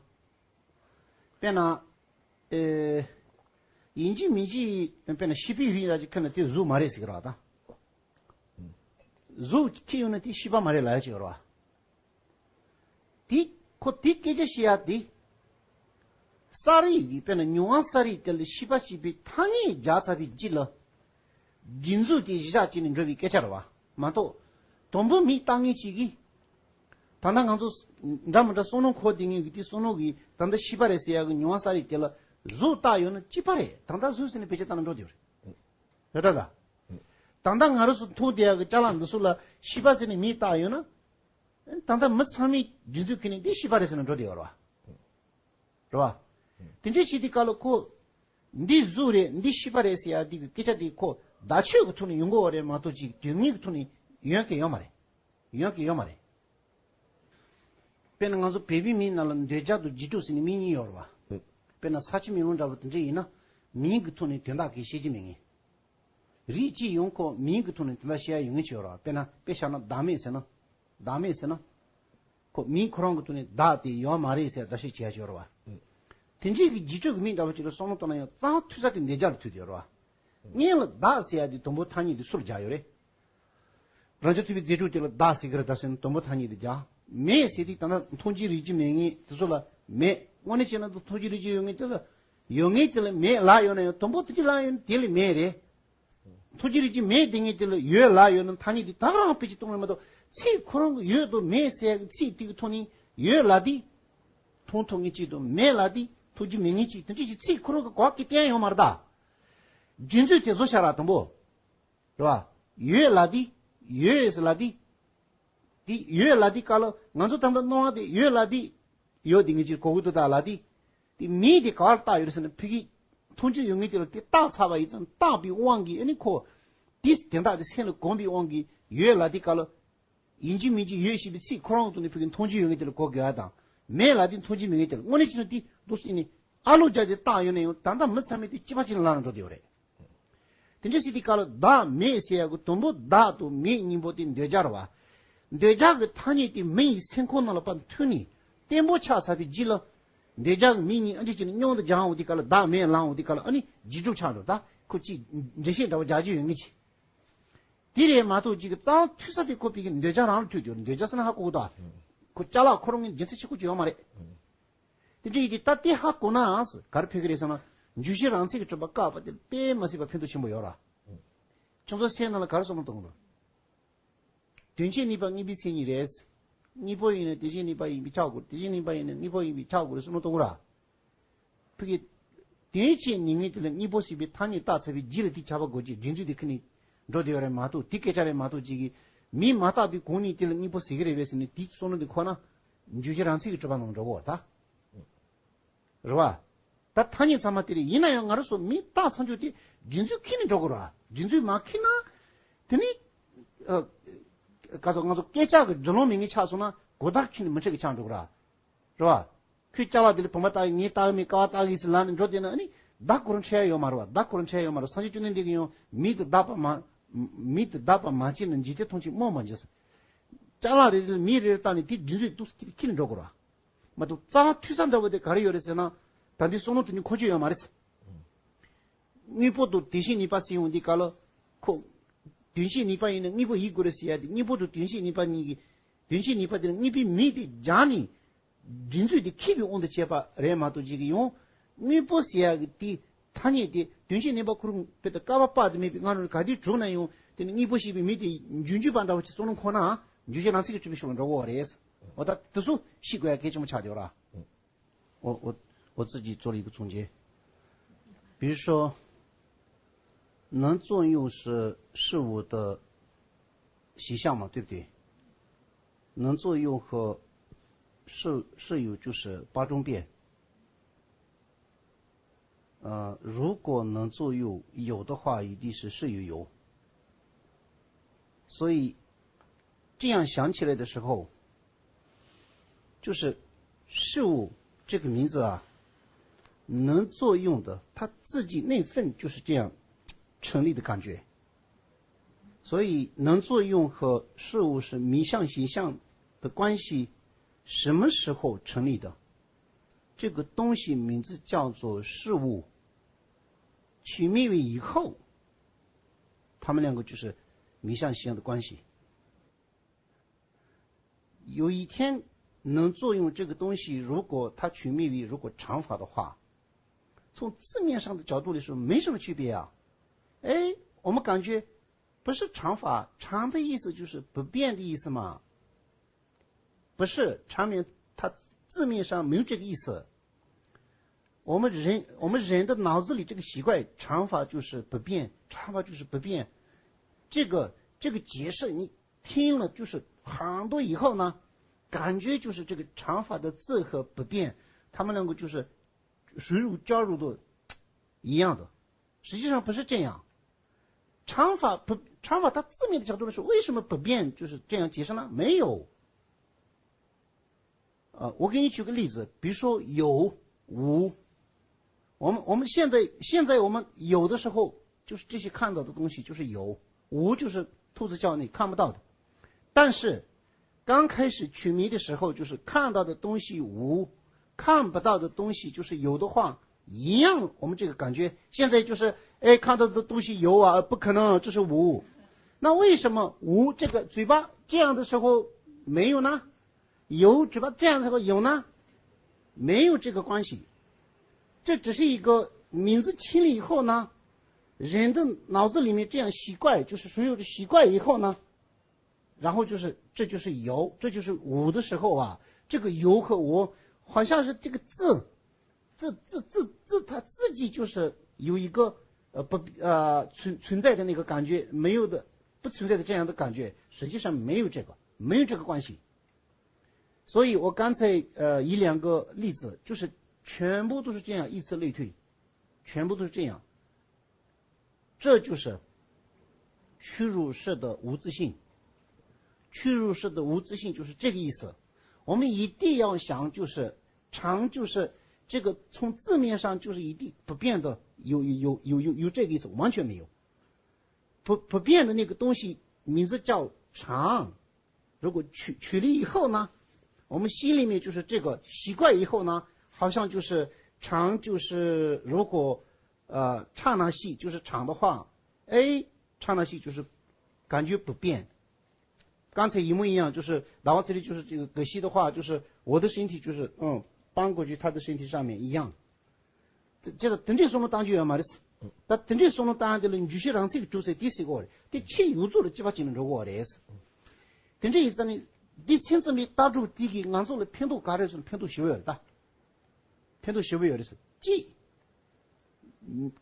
རེད་བ། དཔེར་ན། ཨེ། ཡིན་གཅིག་མིན་གཅིག་དཔེར་ན་བྱིས་པའི་རིགས་ལ་ཅིག་ཁྱོན་ནས་དེ་གཟུགས་མ་རེད་ཟེར་གི་རེད་བ་ད། གཟུགས་ཁྱེར་ཡོང་ན་དེ་བྱིས་པ་མ་རེད་ལབ་ཡ་ཅིག་ཡོད་རེད་བ། དེ་ཁོ་དེ་སྐད་ཆ་བཤད་ཡ་དེ། ས་རིགས་ཀྱི་དཔེར་ན་མྱོང་བ་ས་རིགས་དེ་ལ་བྱིས་པ་ཞེས་པའི་ཐ་སྙད་སྦྱར་ཚར་བའི་རྗེས་ལ། རྒྱུན་འཛུགས་དེ་གཞི་བཞག་བྱས་ནས་འགྲོ་བའི་སྐད་ཆ་རེད་བ་མ་གཏོགས། དང་པོ་མིས་བཏགས་མཁན་ཅིག་གིས། ད་ལྟ་ང་ཚོ་འདྲ་མི་འདྲ་བསམ་བློ་འཁོར་བསྡད་མཁན་གྱི་དེ་བསམ་བློ་གིས་ད་ལྟ་བྱིས་པ་རེད་ཟེར་ཡ་གི་མྱོང་བ་ས་རིགས་དེ་ལ་གཟུགས་བཏགས་ཡོད་ན་བྱིས་པ་རེད། ད་ལྟ་གཟུགས་ཟེར་ནས་བེད་སྤྱོད་བཏང་ན་འགྲོ་དེ་རེད། རེད་ད་ད། ད་ལྟ་ང་རང་ཚོ་མཐོང་བསྡད་ཡག་གི་ཅ་ལག་འདི་ཚོ་ལ་བྱིས་པ་ཟེར་ནས་མིང་བཏགས་ཡོད་ན། ད་ལྟ་མི་ཚང་མས་རྒྱུན་འཛིན་ཁུལ་ནས་འདི་བྱིས་པ་རེད་ཟེར་ནས་འགྲོ་བསྡད་ཡོད་རེད་བ། རེད་བ། དེ་འདྲའི་བྱས་དུས་སྐབས་ལ་ཁོ། འདི་གཟུགས་རེད་འདི་བྱིས་པ་རེད་ཟེར་ཡག་འདི་གི་སྐད་ཆ་འདི་ཁོ་བརྡ་ཆོས་ཀྱི་ཐོག་ནས་ཡོང་གི་ཡོད་རེད་མ་གཏོགས་ཅིག་དོན་དངོས་ཀྱི་ཐོག་ནས་ཡོང་གི་ཡོད་མ་རེད། ཡོང་གི་ཡོད་མ་རེད། དཔེར་ན་ང་ཚོ་བོད་པའི་མིང་ནང་ལ་འདོད་ཆགས་དང་འཇིགས་སྐྲག་ཟེར་ནས་མིང་གཉིས་ཡོད་རེད་བ། དཔེར་ན་ས་ཆུ་མེ་རླུང་འདྲ་བོ་དེ་འདྲ་ཡིན་ན། མིང་གི་ཐོག་ནས་དོན་དག་གི་ཤེས་ཀྱི་མེད་ངེས། རིགས་གཅིག་ཡང་ཁོ་མིང་གི་ཐོག་ནས་དེ་འདྲ་བཤད་ཡ་ཡོང་ངེས་ཅིག་ཡོད་རེད་བ། དཔེར་ན་དཔེ་བཞག་ན་བདག་མེད་ཟེར་ན། བདག་མེད་ཟེར་ན། ཁོ་མིང་ཁོ་རང་གི་ཐོག་ནས་བདག་དེ་ཡོད་མ་རེད་ཟེར་བརྡ་ཤེས་བྱེད་ཡ་ཅིག་ཡོད་རེད་བ། དེ་འདྲའི་གི་འཇིགས་སྐྲག་གི་མིང་འདྲ་བོ་ཅིག་ལ་བསམ་བློ་བཏང་ན་ཡང་རྩ་བ་ཐུག་ས་དེ་འདོད་ཆགས་ལ་ཐུག་བསྡད་ཡོད་རེད་བ། སྔོན་ལ་བདག་ཟེར་ཡ་དེ་དང་པོ་ཐ་སྙད་དེ་སུ་ལ་སྦྱར་ཡོད་རེད། རང་རྒྱལ་ཐུབ་པའི་རྗེས་འཇུག་དེ་ལ་བདག་ཟེར་གི་རེད་ད་ཟེར་ན་དང་པོ་ཐ་སྙད་དེ་སྦྱར། མེད་ཟེར་དུས་ད་ལྟ་མཐོང་རྒྱུ་རིག་རྒྱུ་མེད་མཁན་དེ་ཚོ་ལ་མེད། དངོས་གནས་བྱས་ན་མཐོང་རྒྱུ་རིག་རྒྱུ་ཡོད་མཁན་དེ་ལ་ཡོད་མཁན་དེ་ལ་མེད་ལབ་ཡོད་ན་ཡང་དང་པོ་དེ་ཅི་ལབ་ཡོད་ན་དེ་ལ་མེད་རེད། མཐོང་རྒྱུ་རིག་རྒྱུ་མེད་དེ་ངས་དེ་ལ་ཡོད་ལབ་ཡོད་ན་ཐ་སྙད་དེ་ད་ག་རང་དཔེ་ཅིག་གཏོང་རེད་མ་གཏོགས་ཚིག་ཁོ་རང་གི་ཡོད་དང་མེད་ཟེར་ཡག་གི་ཚིག་དེ་གི་ཐོག་ནས་ཡོད་ལབ་དུས། མཐོང་ཐུབ་མཁན་གཅིག་དང་མེད་ལབ་དུས་མཐོང་རྒྱུ་མེད་མཁན་གཅིག་དེ་འདྲ་ཞིག་ཚིག་ཁོ་རང་གི་གོ་བ་སྐྱེ་བསྟན་ཡོད་མ་རེད་ད། རྒྱུ་མཚན་དེ་བཟོ་བྱ་ར་དང་པོ། རེད་བ། ཡོད་ལབ་དུས། ཡོད་ཟེར་ལབ་དུས། དེ་ཡོད་ལབ་དུས་སྐབས་ལ་ང་ཚོ་ད་ལྟ་སྣང་བ་དེ་ཡོད་ལབ་དུས། ཡོད་དེ་ངེས་ཀྱི་གོ་གི་འདུག་ད་ལབ་དུས། དེ་མིང་དེ་ག་བར་བཏགས་ཡོད་རེད་ཟེར་ན་ཕ་གི། མཐོང་རྒྱུ་ཡོད་མཁན་དེ་ལ་དེ་བཏགས་ཚར་བ་ཡིན་ཙང་བཏགས་པའི་དབང་གིས་ཨ་ནི་ཁོ། དེ་དོན་དག་དེ་སེམས་ལ་གོམས་པའི་དབང་གིས་ཡོད་ལབ་དུས་སྐབས་ལ། ཡིན་གཅིག་མིན་གཅིག་ཡོད་ཞེས་པའི་ཚིག་ཁོ་རང་དུ་ནི་ཕ་གི་མཐོང་རྒྱུ་ཡོད་མཁན་དེ་ལ་གོ་དགོས་ཡ་དང་། མེད་ལབ་དུས་མཐོང་རྒྱུ་མེད་མཁན་དེ་ལ་དངོས་གནས་བྱས་ན་དེ་འདུག་སེ་ནི། ཨ་ལོ་རྒྱག་དེ་བཏགས་ཡོད་ན་ཡང་ད་ལྟ་མི་ཚང་མས་དེ་གཅིག་པ་གཅིག་ལ་ལབ་ན་འགྲོ་དེ་ཡོད་རེད། དེ་འདྲ་ཞིག་དེ་ག་ལ་བདག་མེད་ཟེར་ཡག་གི་དང་པོ་བདག་དང་མེད་གཉིས་པོ་དེ་འདོད་ཆགས་རེད་བ། འདོད་ཆགས་ཀྱི་ཐ་སྙད་དེ་མི་ཡི་སེམས་ཁོང་ནང་ལ་ཕར་མཐུད་ནས་བརྟན་པོ་ཆགས་ཚར་བའི་རྗེས་ལ། འདོད་ཆགས་ཀྱི་མིང་གཉིས་ཨ་འདྲ་བྱས་ནས་མཉམ་དུ་སྦྱར་འོང་དེ་ག་ལ་བདག་མེད་ལབ་འོང་དེ་ག་ལ་ཨ་ནི་འཇིགས་སྐྲག་ཆགས་འགྲོ་ད་ཁོ་ཅིག་འགྲེལ་བཤད་འདྲ་བོ་རྒྱག་རྒྱུ་ཡོད་ངེས་ཀྱི། དེ་རེད་མ་གཏོགས་ཅིག་གི་རྩ་བ་མཐུད་ས་དེ་ཁོ་ཕ་གི་འདོད་ཆགས་རང་ལ་མཐུད་དེ་འདོད་ཆགས་ཟེར་ན་ཧ་གོ་གི་འདུག་ཁོ་ཅ་ལག་ཁོ་རང་གི་རྒྱུ་མཚན་ཆེ་ཁུལ་ཅིག་ཡོད་མ་རེད། དེ་འདྲ་ཡིན་དུས་ད་དེ་ཧ་གོ་ནའང་ག་རེ་ཕན་གི་རེད་ཟེར་ན། འཇུག་གཞི་རང་མཚན་གྱིས་གྲུབ་པ་བཀག་པ་དེ་དཔེ་མ་སྲིད་པ་ཕན་ཐོགས་ཆེན་པོ་ཡོད་ར། ཁྱོད་ཚོ་སེམས་ནང་ལ་ག་རེ་བསམ་བློ་གཏོང་གི་འདུག་དོན་བྱེད་ནུས་པ་དངོས་པོའི་མཚན་ཉིད་རེད། དངོས་པོ་ཡིན་ན་དོན་བྱེད་ནུས་པ་ཡིན་པས་ཁྱབ་དགོས། དོན་བྱེད་ནུས་པ་ཡིན་ན་དངོས་པོ་ཡིན་པས་ཁྱབ་དགོས་རེད་བསམ་བློ་གཏོང་གི་ར། ཕ་གི། དོན་བྱེད་ནུས་ངེས་དེ་ལ་དངོས་པོ་ཟེར་བའི་ཐ་སྙད་བཏགས་ཚར་བའི་རྗེས་ལ་དེ་ཁྱབ་པ་དགོས་ཀྱི་རྒྱུ་མཚན་དེ་ཁ་ནས་འགྲོ་བསྡད་ཡོད་རེད་མ་གཏོགས་དེ་སྐད་ཆ་རེད་མ་གཏོགས་ཅིག་གིས་མིང་མ་བཏགས་པའི་གོང་ནས་དེ་ལ་དངོས་པོ་ཟེར་གི་རེད་པས་ཟེར་ནས་དེ་བསམ་བློ་འདི་འཁོར་ན། འཇུག་གཞི་རང་མཚན་གྱིས་གྲུབ་པ་ནང་འགྲོ་གི་ཡོད་རེད་ད། རེད་བ། ད་ཐ་སྙད་ཚང་མ་དེ་རེད། ཡིན་ན་ཡང་ང་རང་ཚོ་མིང་བཏགས་ཚར་རྒྱུ་དེ་རྒྱུ་མཚན་ཁྱེར་ནས་འགྲོ་དགོས་རེད་བ། རྒྱུ་མཚན་མ་ཁྱེར་ན། དེ་ནི། ཨ། ག་ཚོད་ང་ཚོ་སྐད་ཆ་གི་སྒྲིག་ལམ་མེད་མཁན་ཆགས་སོང་ན་གོ་བརྡ་ཁྱེར་ནས་མི་འཕྲོད་མཁན་ཆགས་འགྲོ་གི་རེད་བ། རེད་བ། ཁོས་ཅ་ལག་དེ་ལ་བུམ་པ་བཏགས་ཡིན་ངས་བཏགས་མིན་ཀ་བ་བཏགས་ཡིན་ཟེར་ལབ་ནས་འགྲོ་བསྡད་ན་ཨ་ནི་བདག་ཁོ་རང་འཕྲད་ཡ་ཡོད་མ་རེད་བ། བདག་ཁོ་རང་འཕྲད་ཡ་ཡོད་མ་རེད། སངས་རྒྱས་བཅོམ་ལྡན་འདས་ཀྱིས་ཡང་མིང་དུ་བཏགས་པ་མ། མིང་དུ་བཏགས་པ་མ་བྱས་ན་འཇིག་རྟེན་ཐམས་ཅད་རྨོངས་པར་འགྱུར་ཟེར། ཅ་ལག་རེ་རེ་ལ་མིང་རེ་རེ་བཏགས་ནས་དེ་སྒྲིག་འཛུགས་འདུག་ཟེར་ཁྱེར་ནས་འགྲོ་དགོས་རེད་བ། མ་གཏོགས་རྩ་བ་མཐུད་ས་འདྲ་བོ་དེ་ག་རེ་ཡོད་རེད་ཟེར་ན། ད་འདི་བསམ་བློ་དེ་ནི་འཁོར་རྒྱུ་ཡོད་མ་རེད་ཟེར། དངོས་པོ་དང་དོན་བྱེད་ནུས་པ་ཟེར་ཡོང་དུས་སྐབས་ལ། ཁོ། དོན་བྱེད་ནུས་པ་ཡིན་ན་དངོས་པོ་ཡིན་དགོས་རེད་ཟེར་ཡ་དེ། དངོས་པོ་དང་དོན་བྱེད་ནུས་པ་གཉིས་ཀྱི། དོན་བྱེད་ནུས་པ་དེ་ལ་དངོས་པོའི་མིང་དེ་སྦྱར་ནས། སྒྲིག་འཛུགས་དེ་ཁེགས་པའི་དབང་དུ་བྱས་པ་རེད་མ་གཏོགས། ཅིག་གི་ཡང་དངོས་པོ་ཟེར་ཡ་གི་དེ་ཐ་སྙད་དེ་དོན་བྱེད་ནུས་པ་ཁོ་རང་དཔེ་དང་སྐལ་བ་དཔག་ཏུ་མེད་པའི་སྔ་རོལ་ག་དུས་གྲུབ་ན་ཡང་། དེ་ནི་དངོས་པོ་ཞེས་པའི་མིང་དེ་འཇུག་འཇུག་པ་འདྲ་བོ་ཅིག་བསམ་བློ་འཁོར་ན། འཇུག་བྱེད་རང་མཚན་གྱིས་གྲུབ་པའི་ཕྱོགས་ལ་འགྲོ་གི་ཡོད་རེད། འོ་ད་དེ་ཚོ་ཤེས་དགོས་ཡ་གལ་ཆེན་པོ་ཆགས་བསྡད་ཡོད་ར། 我我我自己做了一个总结，比如说，能作用是事物的形象嘛，对不对？能作用和事事有就是八种变。呃，如果能作用有的话，一定是事有有。所以这样想起来的时候，就是事物这个名字啊，能作用的，它自己内份就是这样成立的感觉。所以能作用和事物是名相形象的关系，什么时候成立的？这个东西名字叫做事物，取名为以后，他们两个就是名相形象的关系。有一天能作用这个东西，如果它取名为如果常法的话，从字面上的角度来说没什么区别啊。哎，我们感觉不是常法，常的意思就是不变的意思嘛。不是，常名它字面上没有这个意思。我们人我们人的脑子里这个习惯，常法就是不变，常法就是不变。这个这个解释你听了就是很多以后呢，感觉就是这个常法的字和不变，他们两个就是水乳交融的一样的。实际上不是这样。常法不常法，它字面的角度来说，为什么不变就是这样解释呢？没有。呃，我给你举个例子，比如说有无，我们我们现在现在我们有的时候就是这些看到的东西就是有，无就是兔子叫你看不到的。但是刚开始取名的时候，就是看到的东西无，看不到的东西就是有的话，一样，我们这个感觉现在就是，哎，看到的东西有啊，不可能，这是无。那为什么无这个嘴巴这样的时候没有呢？有嘴巴这样的时候有呢？没有这个关系。这只是一个名字听了以后呢，人的脑子里面这样习惯，就是所有的习惯以后呢，然后就是这就是有，这就是无的时候啊，这个有和无好像是这个字，字字字字它自己就是有一个呃不呃存存在的那个感觉，没有的不存在的这样的感觉，实际上没有这个没有这个关系。所以我刚才呃以两个例子，就是全部都是这样，以此类推，全部都是这样。这就是屈辱式的无自性。屈辱式的无自性就是这个意思。我们一定要想，就是常，就是这个从字面上就是一定不变的，有有有有有有这个意思，完全没有。不不变的那个东西名字叫常。如果取取了以后呢，我们心里面就是这个习惯以后呢，好像就是常，就是如果呃刹那系就是常的话，哎，刹那系就是感觉不变。刚才一模一样，就是达瓦斯里就是这个葛西的话，就是我的身体就是嗯搬过去他的身体上面一样。这这个等这说明当就有嘛的事。但等这说明当然的了，你就是让这个主宰第四个的，这切有做的几把斤的过的是。等这一阵呢，第三次没打住第一个，俺做了拼斗干的是拼斗学位的，拼斗学位的是。这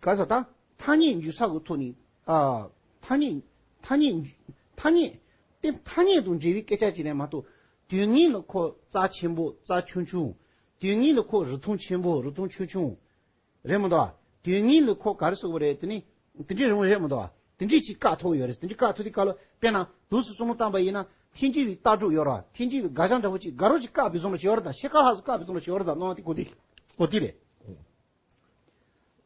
ག་ས་ད་ཐ་སྙད་འཇུག་ས་གི་ཐོག་ནས། ཨ། ཐ་སྙད་ཐ་སྙད་འཇུག་ཐ་སྙད་དེ་ཐ་སྙད་དང་འབྲེལ་བའི་སྐད་ཆ་ཅིག་རེད་མ་གཏོགས། དོན་དངོས་ལ་ཁོ་རྩ་ཆེན་པོ་རྩ་ཆུང་ཆུང་། དོན་དངོས་ལ་ཁོ་རི་ཐང་ཆེན་པོ་རི་ཐང་ཆུང་ཆུང་རེད་མ་གཏོགས། དོན་དངོས་ལ་ཁོ་ག་རེ་ཟེར་དགོས་རེད། དེ་ནི་དེ་འདྲའི་རང་རེད་མ་གཏོགས། དེ་འདྲའི་ཅིག་བཀག་ཐུབ་ཡོད་རེད། དེ་འདྲའི་བཀག་ཐུབ་དུས་སྐབས་ལ་དཔེར་ན་དུས་སུ་བསམ་བློ་བཏང་པ་ཡིན་ན། ཐེངས་གཅིག་ལ་ལྟ་གྲུབ་ཡོད་ར། ཐེངས་གཅིག་ལ་དགའ་ཞང་འདྲ་བོ་ཅིག་དགའ་རོགས་ཅིག་བཀག་པའི་བཟོ་འདྲ་ཞིག་ཡོད་རེད་ད། ཤེལ་དཀར་ལྷག་སུ་བཀག་པའི་བཟོ་འདྲ་ཞིག་ཡོད་རེད་ད། སྣང་བ་དེ་གོ་དེ་གོ་དེ་རེད།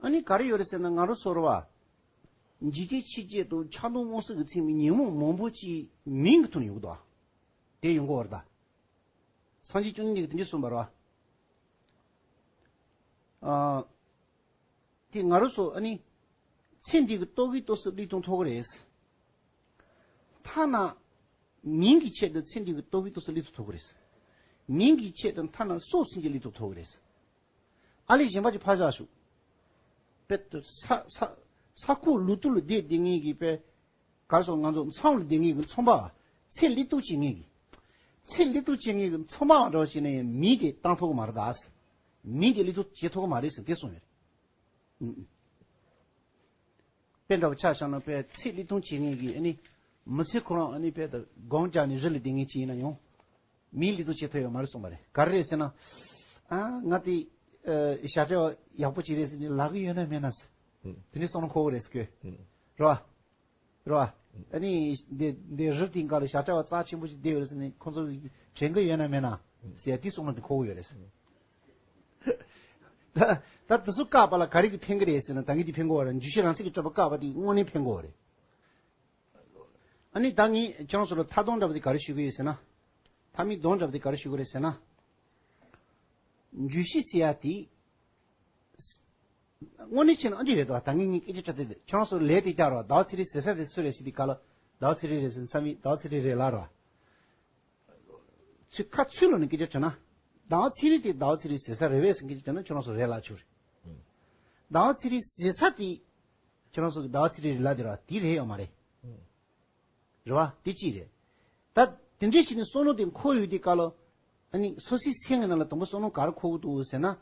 ཨ་ནི་ག་རེ་ཡོད་རེད་ཟེར་ན། ང་རང་ཚོར་བ། འཇིག་རྟེན་ཕྱི་རྒྱལ་དང་ཆགས་སྡང་དབང་ཤུགས་ཀྱིས་མཚན་པའི་ཉོན་མོངས་མང་པོ་ཅིག་མིང་གི་ཐོག་ནས་ཡོང་གི་འདུག་ཨ། དེ་ཡོང་གི་ཡོད་རེད་ད། སངས་རྒྱས་བཅོམ་ལྡན་འདས་ཀྱིས་དེ་འདྲ་གསུངས་པ་རེད་བ། ཨ། དེ་ང་རང་ཚོ་ཨ་ནི། ཚེ་འདི་གི་རྟོག་གེའི་སྟོབས་སུ་སླེབས་ཐུབ་ཐོབ་ཀྱི་རེད། ཐ་ན་མིང་གི་ཆེད་དུ་ཚེ་འདི་གི་རྟོག་གེའི་སྟོབས་སུ་སླེབས་ཐུབ་ཐོབ་ཀྱི་རེད། མིང་གི་ཆེད་དུ་ཐ་ན་སྲོག་ཟིན་གྱི་སླེབས་ཐུབ་ཐོབ་ཀྱི་རེད། ཨ་ལས་གཞན་པ་ཅིག་ཕར་བཞག་ཞུ། དཔེ་ད་ས་ས་ས་ཁུག་ལུ་ཏུ་ལ་བསྡད་བསྡད་མཁན་གྱི་དཔེ། གར་སོང་ང་ཚོ་མཚམས་ལ་བསྡད་མཁན་གྱི་ཚོང་པ། ཚེ་སླེབས་ཐུབ་བྱེད་མཁན་གྱི། ཚེ་སླེབས་ཐུབ་བྱེད་མཁན་གྱི་ཚོང་པ་འདྲ་བོ་བྱས་ནས་མིང་དེ་བཏང་ཐུབ་ཀྱི་མ་རེད་ད། མིང་དེ་སླེབས་ཐུབ་བྱེད་ཐུབ་ཀྱི་མ་རེད་ཟེར་དེ་གསུངས་ཡོད་རེད། ཨུ། དཔེ་འདྲ་བོ་ཆ་བཞག་ན་དཔེ་ཚེ་སླེབས་ཐུབ་བྱེད་མཁན་གྱི་ཨ་ནི། མི་ཚེ་ཁོ་རང་ཨ་ནི་དཔེ་ད་སྒོམ་རྒྱག་ནས་རི་ལ་བསྡད་མཁན་ཅིག་ཡིན་ན་ཡང་། མིང་སླེབས་ཐུབ་བྱེད་ཐུབ་ཡོད་མ་རེད་གསུངས་པ་རེད། ག་རེ་རེད་ཟེར་ན། ཨ་ང་དེ། ཨ་ཞབས་བྲོ་ཡག་པོ་ཅིག་རེད་ཟེར་ནས་ལབ་ཀྱི་ཡོད་ན་མེད་ན་ཟེར། ཨུ། དེ་འདྲའི་བསམ་བློ་འཁོར་གྱི་རེད་ཟེར་གྱི། ཨུ། རེད་བ། རེད་བ། ཨ་ནི་འདི་འདི་རི་སྟེང་ག་ལ་ཞབས་བྲོ་བ་རྩ་ཆེན་པོ་ཞིག་བསྡད་ཡོད་རེད་ཟེར་ནས་ཁོང་ཚོ་དྲན་གྱི་ཡོད་ན་མེད་ན་ཟེར་ཡ་དེ་བསམ་བློ་དེ་འཁོར་གྱི་ཡོད་རེད་ཟེར། ད་ད་དེ་ཚོ་བཀག་པ་ལ་ག་རེ་གིས་ཕན་གྱི་རེད་ཟེར་ན། ད་གིན་དེ་ཕན་གྱི་ཡོད་རེད། འཇུག་ཤེས་རང་མཚན་གྱི་གྲུབ་པ་བཀག་པ་དེ་དངོས་གནས་ཕན་གྱི་ཡོད་རེད། ཨ་ནི་ད་ངས་ཁྱེད་རང་ཚོ་ལ་མཐའ་སྡོམ་འདྲ་པོ་དེ་ག་རེ་ཞུ་གི་ཡོད་ཟེར་ན། མཐའ་མའི་སྡོམ་འདྲ་པོ་དེ་ག་རེ་ཞུ་གི་རེད་ཟེར་ན། འཇུག་ཤེས་ཟེར་ཡ་དེ། དངོས་གནས་བྱས་ན་ཨ་འདི་རེད་དོ། ད་ངས་ངས་སྐད་ཆ་དྲི་དེ་ཁྱེད་རང་ཚོ་ལས་དེ་བསྐྱར་རོ། ཟླ་བ་ཚེ་རིང་ཟེར་ས་དེ་སུ་རེད་ཟེར་དུས་སྐབས་ལ། ཟླ་བ་ཚེ་རིང་རེད་ཟེར། མཚམས་མེད་ཟླ་བ་ཚེ་རིང་རེད་ལབ་རོ། ཚུལ་ཁ་ཚུལ་ལོ་ནས་སྐད་ཆ་དྲི་ན། ཟླ་བ་ཚེ་རིང་དེ་ཟླ་བ་ཚེ་རིང་ཟེར་ས་རེད་པས་ཟེར་སྐད་ཆ་དྲི་ན་ཁྱེད་རང་ཚོ་རེད་ལབ་ཆོག་རེད། ཟླ་བ་ཚེ་རིང་ཟེར་ས་དེ་ཁྱེད་རང་ཚོ་གི་ཟླ་བ་ཚེ་རིང་རེད་ལབ་དེ་ར་དེ་རེད་ཡོད་མ་རེད། རེད་བ། དེ་གཅིག་རེད། ད་དེ་འདྲའི་ཕྱིར་ནས་བསམ་བློ་དེ་འཁོར་ཡོད་དུས་སྐབས་ལ། ཨ་ནི་སོ་སོའི་སེམས་ཀྱི་ནང་ལ་དང་པོ་བསམ་བློ་ག་རེ་འཁོར་གྱི་འདུག་ཟེར་ན།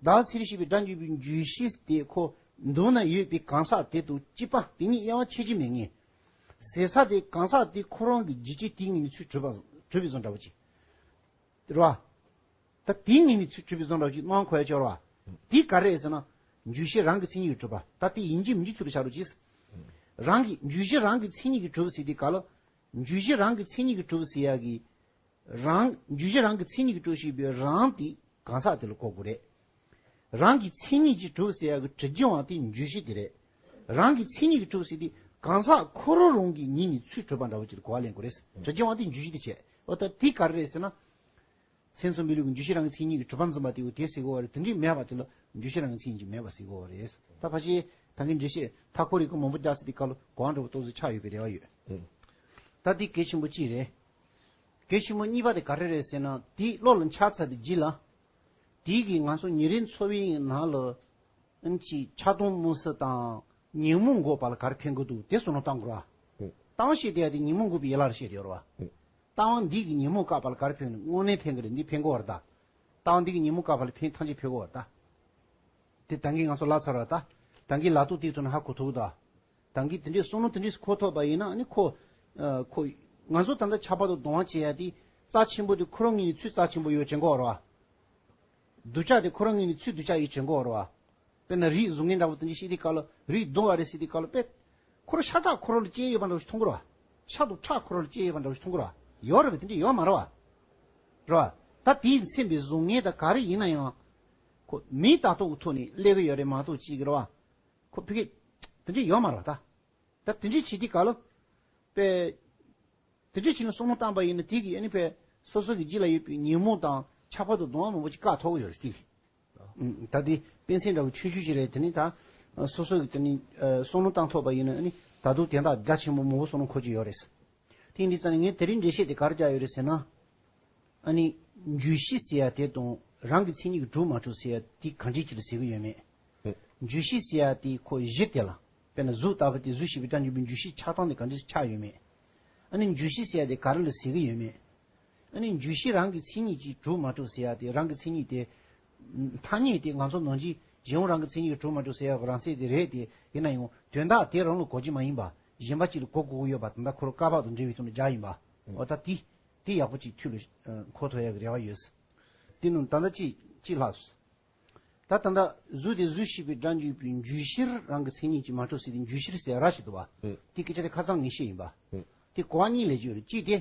ཟླ་བ་ཚེ་རིང་ཞེས་པའི་སྒྲ་འཇུག་པའི་འཇུག་ཤེས་དེ་ཁོ་མདུན་ན་ཡོད་པའི་གང་ཟག་དེ་དང་གཅིག་པ་དེ་གཉིས་དབྱེ་བ་ཕྱེ་རྒྱུ་མེད་ངེས། ཟེར་ས་དེ་གང་ཟག་དེ་ཁོ་རང་གི་འཇུག་ཤེས་དེའི་ངོས་ནས་ཚུར་གྲུབ་པ་གྲུབ་པའི་བཟོ་འདྲ་བོ་ཅིག་རེད་བ། ད་དེའི་ངོས་ནས་ཚུར་གྲུབ་པའི་བཟོ་འདྲ་བོ་ཅིག་སྣང་གོ་ཡ་ཆོག་རེད་བ། དེ་ག་རེ་རེད་ཟེར་ན། འཇུག་ཤེས་རང་གི་མཚན་ཉིད་ཀྱིས་གྲུབ་པ། ད་དེ་ཡིན་གཅིག་མིན་གཅིག་ཚུར་ལ་བཞག་རོགས་གྱིས། རང་གི་འཇུག་ཤེས་རང་གི་མཚན་ཉིད་ཀྱིས་གྲུབ་ཟེར་དུས་སྐབས་ལ། འཇུག་ཤེས་རང་གི་མཚན་ཉིད་ཀྱིས་གྲུབ་ཟེར་ཡ་གི། རང་འཇུག་ཤེས་རང་གི་མཚན་ཉིད་ཀྱིས་གྲུབ་ཞེས་པའི་རང་དེ་གང་ཟག་དེ་ལ་གོ་དགོས་རེད། རང་གི་མཚན་ཉིད་ཀྱིས་གྲུབ་ཟེར་ཡ་གི་གྲུབ་བྱེད་དབང་དེ་འཇུག་ཤེས་དེ་རེད། རང་གི་མཚན་ཉིད་ཀྱིས་གྲུབ་ཟེར་དུས་གང་ཟག་ཁོ་རང་རང་གི་ཉིད་ནས་ཚུར་གྲུབ་པ་འདྲ་བོ་ཅིག་ལ་གོ་བ་ལེན་དགོས་རེད། གྲུབ་བྱེད་དབང་དེ་འཇུག་ཤེས་དེ་བྱས། འོ་ད་དེ་ག་རེ་རེད་ཟེར་ན། སེམས་གསུམ་པའི་ལུགས་ཀྱི་འཇུག་ཤེས་རང་གི་མཚན་ཉིད་ཀྱིས་གྲུབ་པ་འཛིན་པ་དེ་ཡོད་དེ་ཟེར་གོ་བ་རེད། དེ་འདྲའི་མེད་པ་དེ་ལ་འཇུག་ཤེས་རང་གི་མཚན་ཉིད་ཀྱིས་མེད་པ་ཟེར་གོ་བ་རེད། ད་ཕལ་ཆེར་ད་གིན་འགྲེལ་བཤད་མཐའ་འཁོར་རིགས་ཀྱི་མང་པོ་རྒྱག་ཚེ་དེ་སྐབས་ལ་གོ་བ་འདྲ་བོ་ཏོག་ཙམ་ཆགས་ཡོད་པའི་རེ་བ་ཡོད། ཨུ། ད་འདི་གལ་ཆེན་པོ་གཅིག་རེད། གལ་ཆེན་པོ་གཉིས་པ་དེ་ག་རེ་རེད་ཟེར་ན། དེ་བློ་ལ་འཆར་ཚར་དེ་རྗེས་ལ། དེ་གིས་ང་ཚོ་ཉིན་རེའི་འཚོ་བའི་ནང་ལ། ཨན་ཅི་ཆགས་སྡང་དམིགས་བསལ་དང་ཉོན་མོངས་འགོག་པ་ལ་ག་རེ་ཕན་གྱི་འདུག་དེ་བསམ་བློ་བཏང་དགོས་ར། ཨུ། བཏང་ཤེས་དེ་ཡ་དེ་ཉོན་མོངས་འགོག་པའི་ཡན་ལག་རེད་ཤེས་དེ་ཡོད་ར་བ། ཨུ། ལྟ་བ་འདི་གིས་ཉོན་མོངས་བཀག་པ་ལ་ག་རེ་ཕན་གྱི་འདུག་དངོས་གནས་ཕན་གྱི་རེད། འདི་ཕན་གྱི་ཡོད་རེད་ད། ལྟ་བ་འདི་གིས་ཉོན་མོངས་བཀག་པ་ལ་ཕན་ཐམས་ཅད་ཕན་གྱི་ཡོད་རེད་ད། དེ་ད་གིན་ང་ཚོ་ལབ་ཚར་བ་ད། ད་གིན་ལབ་ཐུབ་དེ་ཐུབ་ན་ཧ་གོ་ཐུབ་ད། ད་གིན་དེ་འདྲའི་བསམ་བློ་དེ་འདྲའི་འཁོར་ཐུབ་པ་ཡིན་ན་ཨ་ནི་ཁོ། ཨ་ཁོ། ང་ཚོ་ད་ལྟ་ཆགས་པ་དང་སྡང་བ་བྱེད་ཡ་དེ། རྩ་ཆེན་པོ་དེ་ཁོ་རང་ངོས་ནས་ཚུར་རྩ་ཆེན་པོ་ཡོད་དྲན་གྱི་ཡོད་རེད་བ། སྡུག་ཅག་དེ་ཁོ་རང་ངོས་ནས་ཚུར་སྡུག་ཅག་ཡོད་དྲན་གྱི་ཡོད་རེད་བ། དཔེར་ན་རིགས་གཟུགས་བརྙན་འདྲ་པོ་དེ་འདྲ་བཤད་དུས་སྐབས་ལ་རིགས་གདུང་བ་རེད་ཟེར་དུས་སྐབས་ལ་དཔེ། ཁོ་རང་ཤ་ཁྲག་ཁོ་རང་ལ་སྐྱེས་ཡོད་པ་འདྲ་བོ་ཞིག་མཐོང་གི་རེད་བ། ཤ་དང་ཁྲག་ཁོ་རང་ལ་སྐྱེས་ཡོད་པ་འདྲ་བོ་ཞིག་མཐོང་གི་རེད་བ། ཡོད་རེད་པས། དེ་འདྲ་ཡོད་མ་རེད་བ། རེད་བ། ད་དེའི་སེམས་པའི་གཟུགས་བརྙན་དང་ག་རེ་ཡིན་ན་ཡང་། ཁོ་མིང་བཏགས་ཐོག་གི་ཐོག་ནས་སླེབས་ཀྱི་ཡོད་རེད་མ་གཏོགས་ཅིག་གི་རེད་བ། ཁོ་ཕ་གི། དེ་འདྲ་ཡོད་མ་རེད་བ་ད། ད་དེ་འདྲ་བྱེད་དུས་སྐབས་ལ། དཔེ། དེ་འདྲ་བྱས་ནས་བསམ་བློ་བཏང་པ་ཡིན་ན་དེ་གིས་ཨ་ནི་དཔེ་སོ་སོ་གི་རྒྱུད་ལ་ཡོད་པའི་ཉོན་མོངས་དང་ཆགས་པ་དང་སྡང་བ་མང་པོ་ཅིག་བཀག་ཐུབ་ཀྱི་ཡོད་རེད་དེ། ཨུམ། ད་དེ་དཔེ་མཚོན་འདྲ་བོ་ཆུང་ཆུང་ཞིག་རེད། དེ་ནི་ད་སོ་སོ་གི་དེ་ནི་བསམ་བློ་བཏང་ཐུབ་པ་ཡིན་ན་ཨ་ནི་ད་དུང་དོན་དག་རྒྱ་ཆེན་པོ་མང་པོ་བསམ་བློ་འཁོར་གྱི་ཡོད་རེད། དེ་ཡིན་དུས་ཙང་ནས་ངས་དེ་རིང་འགྲེལ་བཤད་དེ་ག་རེ་རྒྱག་ཡོད་རེད་ཟེར་ན། ཨ་ནི། འཇུག་ཤེས་ཟེར་ཡ་དེ་དང་རང་གི་མཚན་ཉིད་ཀྱིས་གྲུབ་མ་གྲུབ་ཟེར་ཡ་དེ་གང་འདྲ་ཅིག་ལ་ཟེར་གྱི་ཡོད་མེད། ཨུ། འཇུག་ཤེས་ཟེར་ཡ་དེ་ཁོ་གཞི་དེ་ལ། དཔེར་ན་གཟུགས་ལྟ་བུ་དེ་གཟུགས་ཞེས་པའི་སྒྲ་འཇུག་པའི་འཇུག་ཤེས་ཆགས་སྡང་དེ་གང་འདྲ་ཅིག་ཆགས་ཡོད་མེད། ཨ་ནི་འཇུག་ཤེས་ཟེར་ཡ་དེ་ག་རེ་ལ་ཟེར་གྱི་ཡོད་མེད། ཨ་ནི་འཇུག་ཤེས་རང་གི་མཚན་ཉིད་ཀྱིས་གྲུབ་མ་གྲུབ་ཟེར་ཡ་དེ་རང་གི་མཚན་ཉིད་དེ། ཐ་སྙད་དེ་ང་ཚོ་ནང་བཞིན་གཞན་དབང་རང་གི་མཚན་ཉིད་ཀྱིས་གྲུབ་མ་གྲུབ་ཟེར་ཡ་གི་རང་མཚན་དེ་རེད་དེ། ཡིན་ན་ཡང་དོན་དག་དེ་རང་ལ་གོ་རྒྱུ་མ་ཡིན་པ། གཞན་པ་ཅིག་ལ་གོ་དགོས་ཀྱི་ཡོད་པ་ད་ལྟ་ཁོ་རང་བཀག་པ་དང་འབྲེལ་བའི་ཐོག་ནས་བཞག་ཡིན་པ། ཨུ། འོ་ད་དེ། དེ་ཡག་པོ་ཅིག་ཐུགས་ལ་འཁོར་ཐུབ་ཡག་གི་རེ་བ་ཡོད། དེ་ནང་ད་ལྟ་ཅིག་ཅིག་ལྷག་སོང་། ད་ད་ལྟ་གཟུགས་དེ་གཟུགས་ཞེས་པའི་སྒྲ་འཇུག་པའི་འཇུག་ཤེས་རང་གི་མཚན་ཉིད་ཀྱིས་མ་གྲུབ་ཟེར་དེ་འཇུག་ཤེས་ཟེར་ར་ཞིག་འདུག་བ། ཨུ། དེ་སྐད་ཆ་དེ་ཁ་སང་ངས་བཤད་ཡིན་པ། ཨུ། དེ་གོ་བ་གཉིས་ལས་ཀྱི་ཡོད་རེད། གཅིག་དེ།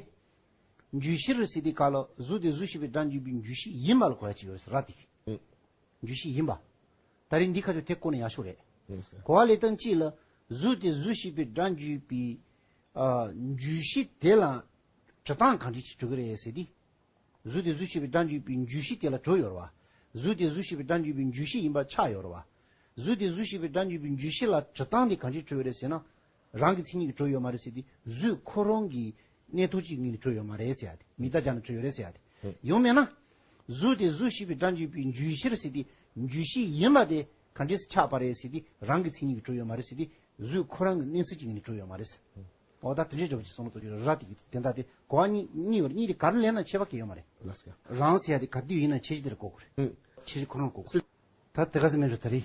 འཇུག་ཤེས་ཟེར་དེ་ག་ལ་གཟུགས་དེ་གཟུགས་ཞེས་པའི་སྒྲ་འཇུག་པའི་འཇུག་ཤེས་ཡིན་པ་ལ་གོ་བ་ཅིག་ཡོད་རེད་ཟེར་ར་དེ། ཨུ། འཇུག་ཤེས་ཡིན་པ། ད་རེས་འདི་ཁ་ཐུག་དེ་ཀུན་ནས་ཡག་ཤོས་རེད། ཡིན་ཟེར། གོ་བ་ལེན་སྟངས་གཅིག་ལ། གཟུགས་དེ་གཟུགས་ཞེས་པའི་སྒྲ་འཇུག་པའི། ཨ། འཇུག་ཤེས་དེ་ལ་གྲུབ་སྟངས་གང་འདྲ་ཞིག་གྲུབ་ཀྱི་རེད་ཟེར་དུས། གཟུགས་དེ་གཟུགས་ཞེས་པའི་སྒྲ་འཇུག་པའི་འཇུག་ཤེས་དེ་ལ་གྲུབ་ཡོད་རེད་བ། གཟུགས་དེ་གཟུགས་ཞེས་པའི་སྒྲ་འཇུག་པའི་འཇུག་ཤེས་ཡིན་པ་ཆགས་ཡོད་རེད་བ། གཟུགས་དེ་གཟུགས་ཞེས་པའི་སྒྲ་འཇུག་པའི་འཇུག་གཞི་ལ་གྲུབ་སྟངས་དེ་གང་ཅིའི་གྲུབ་ཡོད་རེད་ཟེར་ན། རང་གི་མཚན་ཉིད་ཀྱིས་གྲུབ་ཡོད་མ་རེད་ཟེར་ཏེ། གཟུགས་ཁོ་རང་གི་གནས་སྟངས་ཅིག་ངོས་ནས་གྲུབ་ཡོད་མ་རེད་ཟེར་ཡ་དེ། མི་རྟག་སྦྱར་ནས་གྲུབ་ཡོད་རེད་ཟེར་ཡ་དེ། ཡང་མིན་ན། གཟུགས་དེ་གཟུགས་ཞེས་པའི་སྒྲ་འཇུག་པའི་འཇུག་གཞིར་ཟེར་ཏེ། འཇུག་གཞི་ཡིན་པ་དེ་གང་འདྲས་སུ་ཆགས་པ་རེད་ཟེར་ཏེ། རང་གི་མཚན་ཉིད་ཀྱིས་གྲུབ་ཡོད་མ་རེད་ཟེར་ཏེ། གཟུགས་ཁོ་རང་གི་གནས་ཚུལ་གྱི་ངོས་ནས་གྲུབ་ཡོད་མ་རེད་ཟེར། འོ་ད་དེ་འདྲའི་འདྲ་བོ་ཅིག་བསམ་བློ་གཏོང་རྒྱུ་རེད། ར་དེ་གི་དེ་འདྲ་དེ་གོ་བ་གཉིས་གཉིས་ཡོད་རེད། གཉིས་དེ་ག་རེ་ལེན་ན་ཁྱད་པར་གང་ཡོད་མ་རེད། ལགས་སོ། རང་ཟེར་ཡ་དེ་ག་དུས་ཡིན་ན་ཁྱད་གཞི་དེ་ལ་གོ་དགོས་རེད། ཁྱད་གཞི་ཁོ་རང་གོ་དགོས། ད་དེ་ག་ཟེར་མིན་རུ་ད་རེད།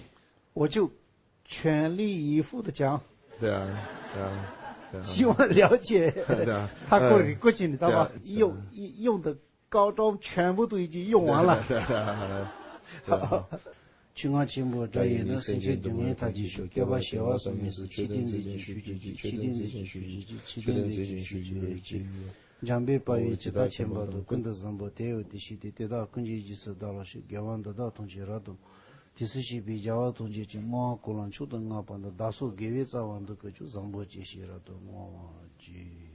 འོ་ཅུ། 权力依附的讲， 对啊，对啊，对啊。 希望了解， 对啊。 他过去过去你知道吧？ 对啊。 用用的高招全部都已经用完了。 对啊，对啊，对啊。 ཆོས་རྔ་ཆེན་པོའི་སྒྲ་ཡིས་ནི། སེམས་ཅན་སྡུག་བསྔལ་མཐའ་ཡས་ཤོག་སྐྱོབ་པ་ཞི་བ་སོགས་མི་སྲིད། ཆོས་དེ་མཛད་ཅིང་ཞུ་བྱེད་ཅིག་ཆོས་དེ་མཛད་ཅིང་ཞུ་བྱེད་ཅིག་ཆོས་དེ་མཛད་ཅིང་ཞུ་བྱེད་ཅིག་འཇམ་དཔལ་དཔའ་བོས་ཇི་ལྟར་མཁྱེན་པ་དང་། ཀུན་ཏུ་བཟང་པོ་དེ་ཡང་དེ་བཞིན་ཏེ། དེ་དག་ཀུན་གྱི་རྗེས་སུ་བདག་སློབ་ཅིང་། དགེ་བ་འདི་དག་ཐམས་ཅད་རབ་ཏུ། དེ་སྲིད་ཞིག་པའི་རྒྱལ་བ་ཐམས་ཅད་ཀྱིས། བསྔོ་བ་ཀུན་ལ་མཆོག་ཏུ་བསྔགས་པ་འདི། བདག་སོགས་དགེ་བའི་རྩ་བ་འདི་ཀུན་ཀྱང་། བཟང་པོ་སྤྱོད་ཕྱིར་རབ་ཏུ་བསྔོ་བར་བགྱི།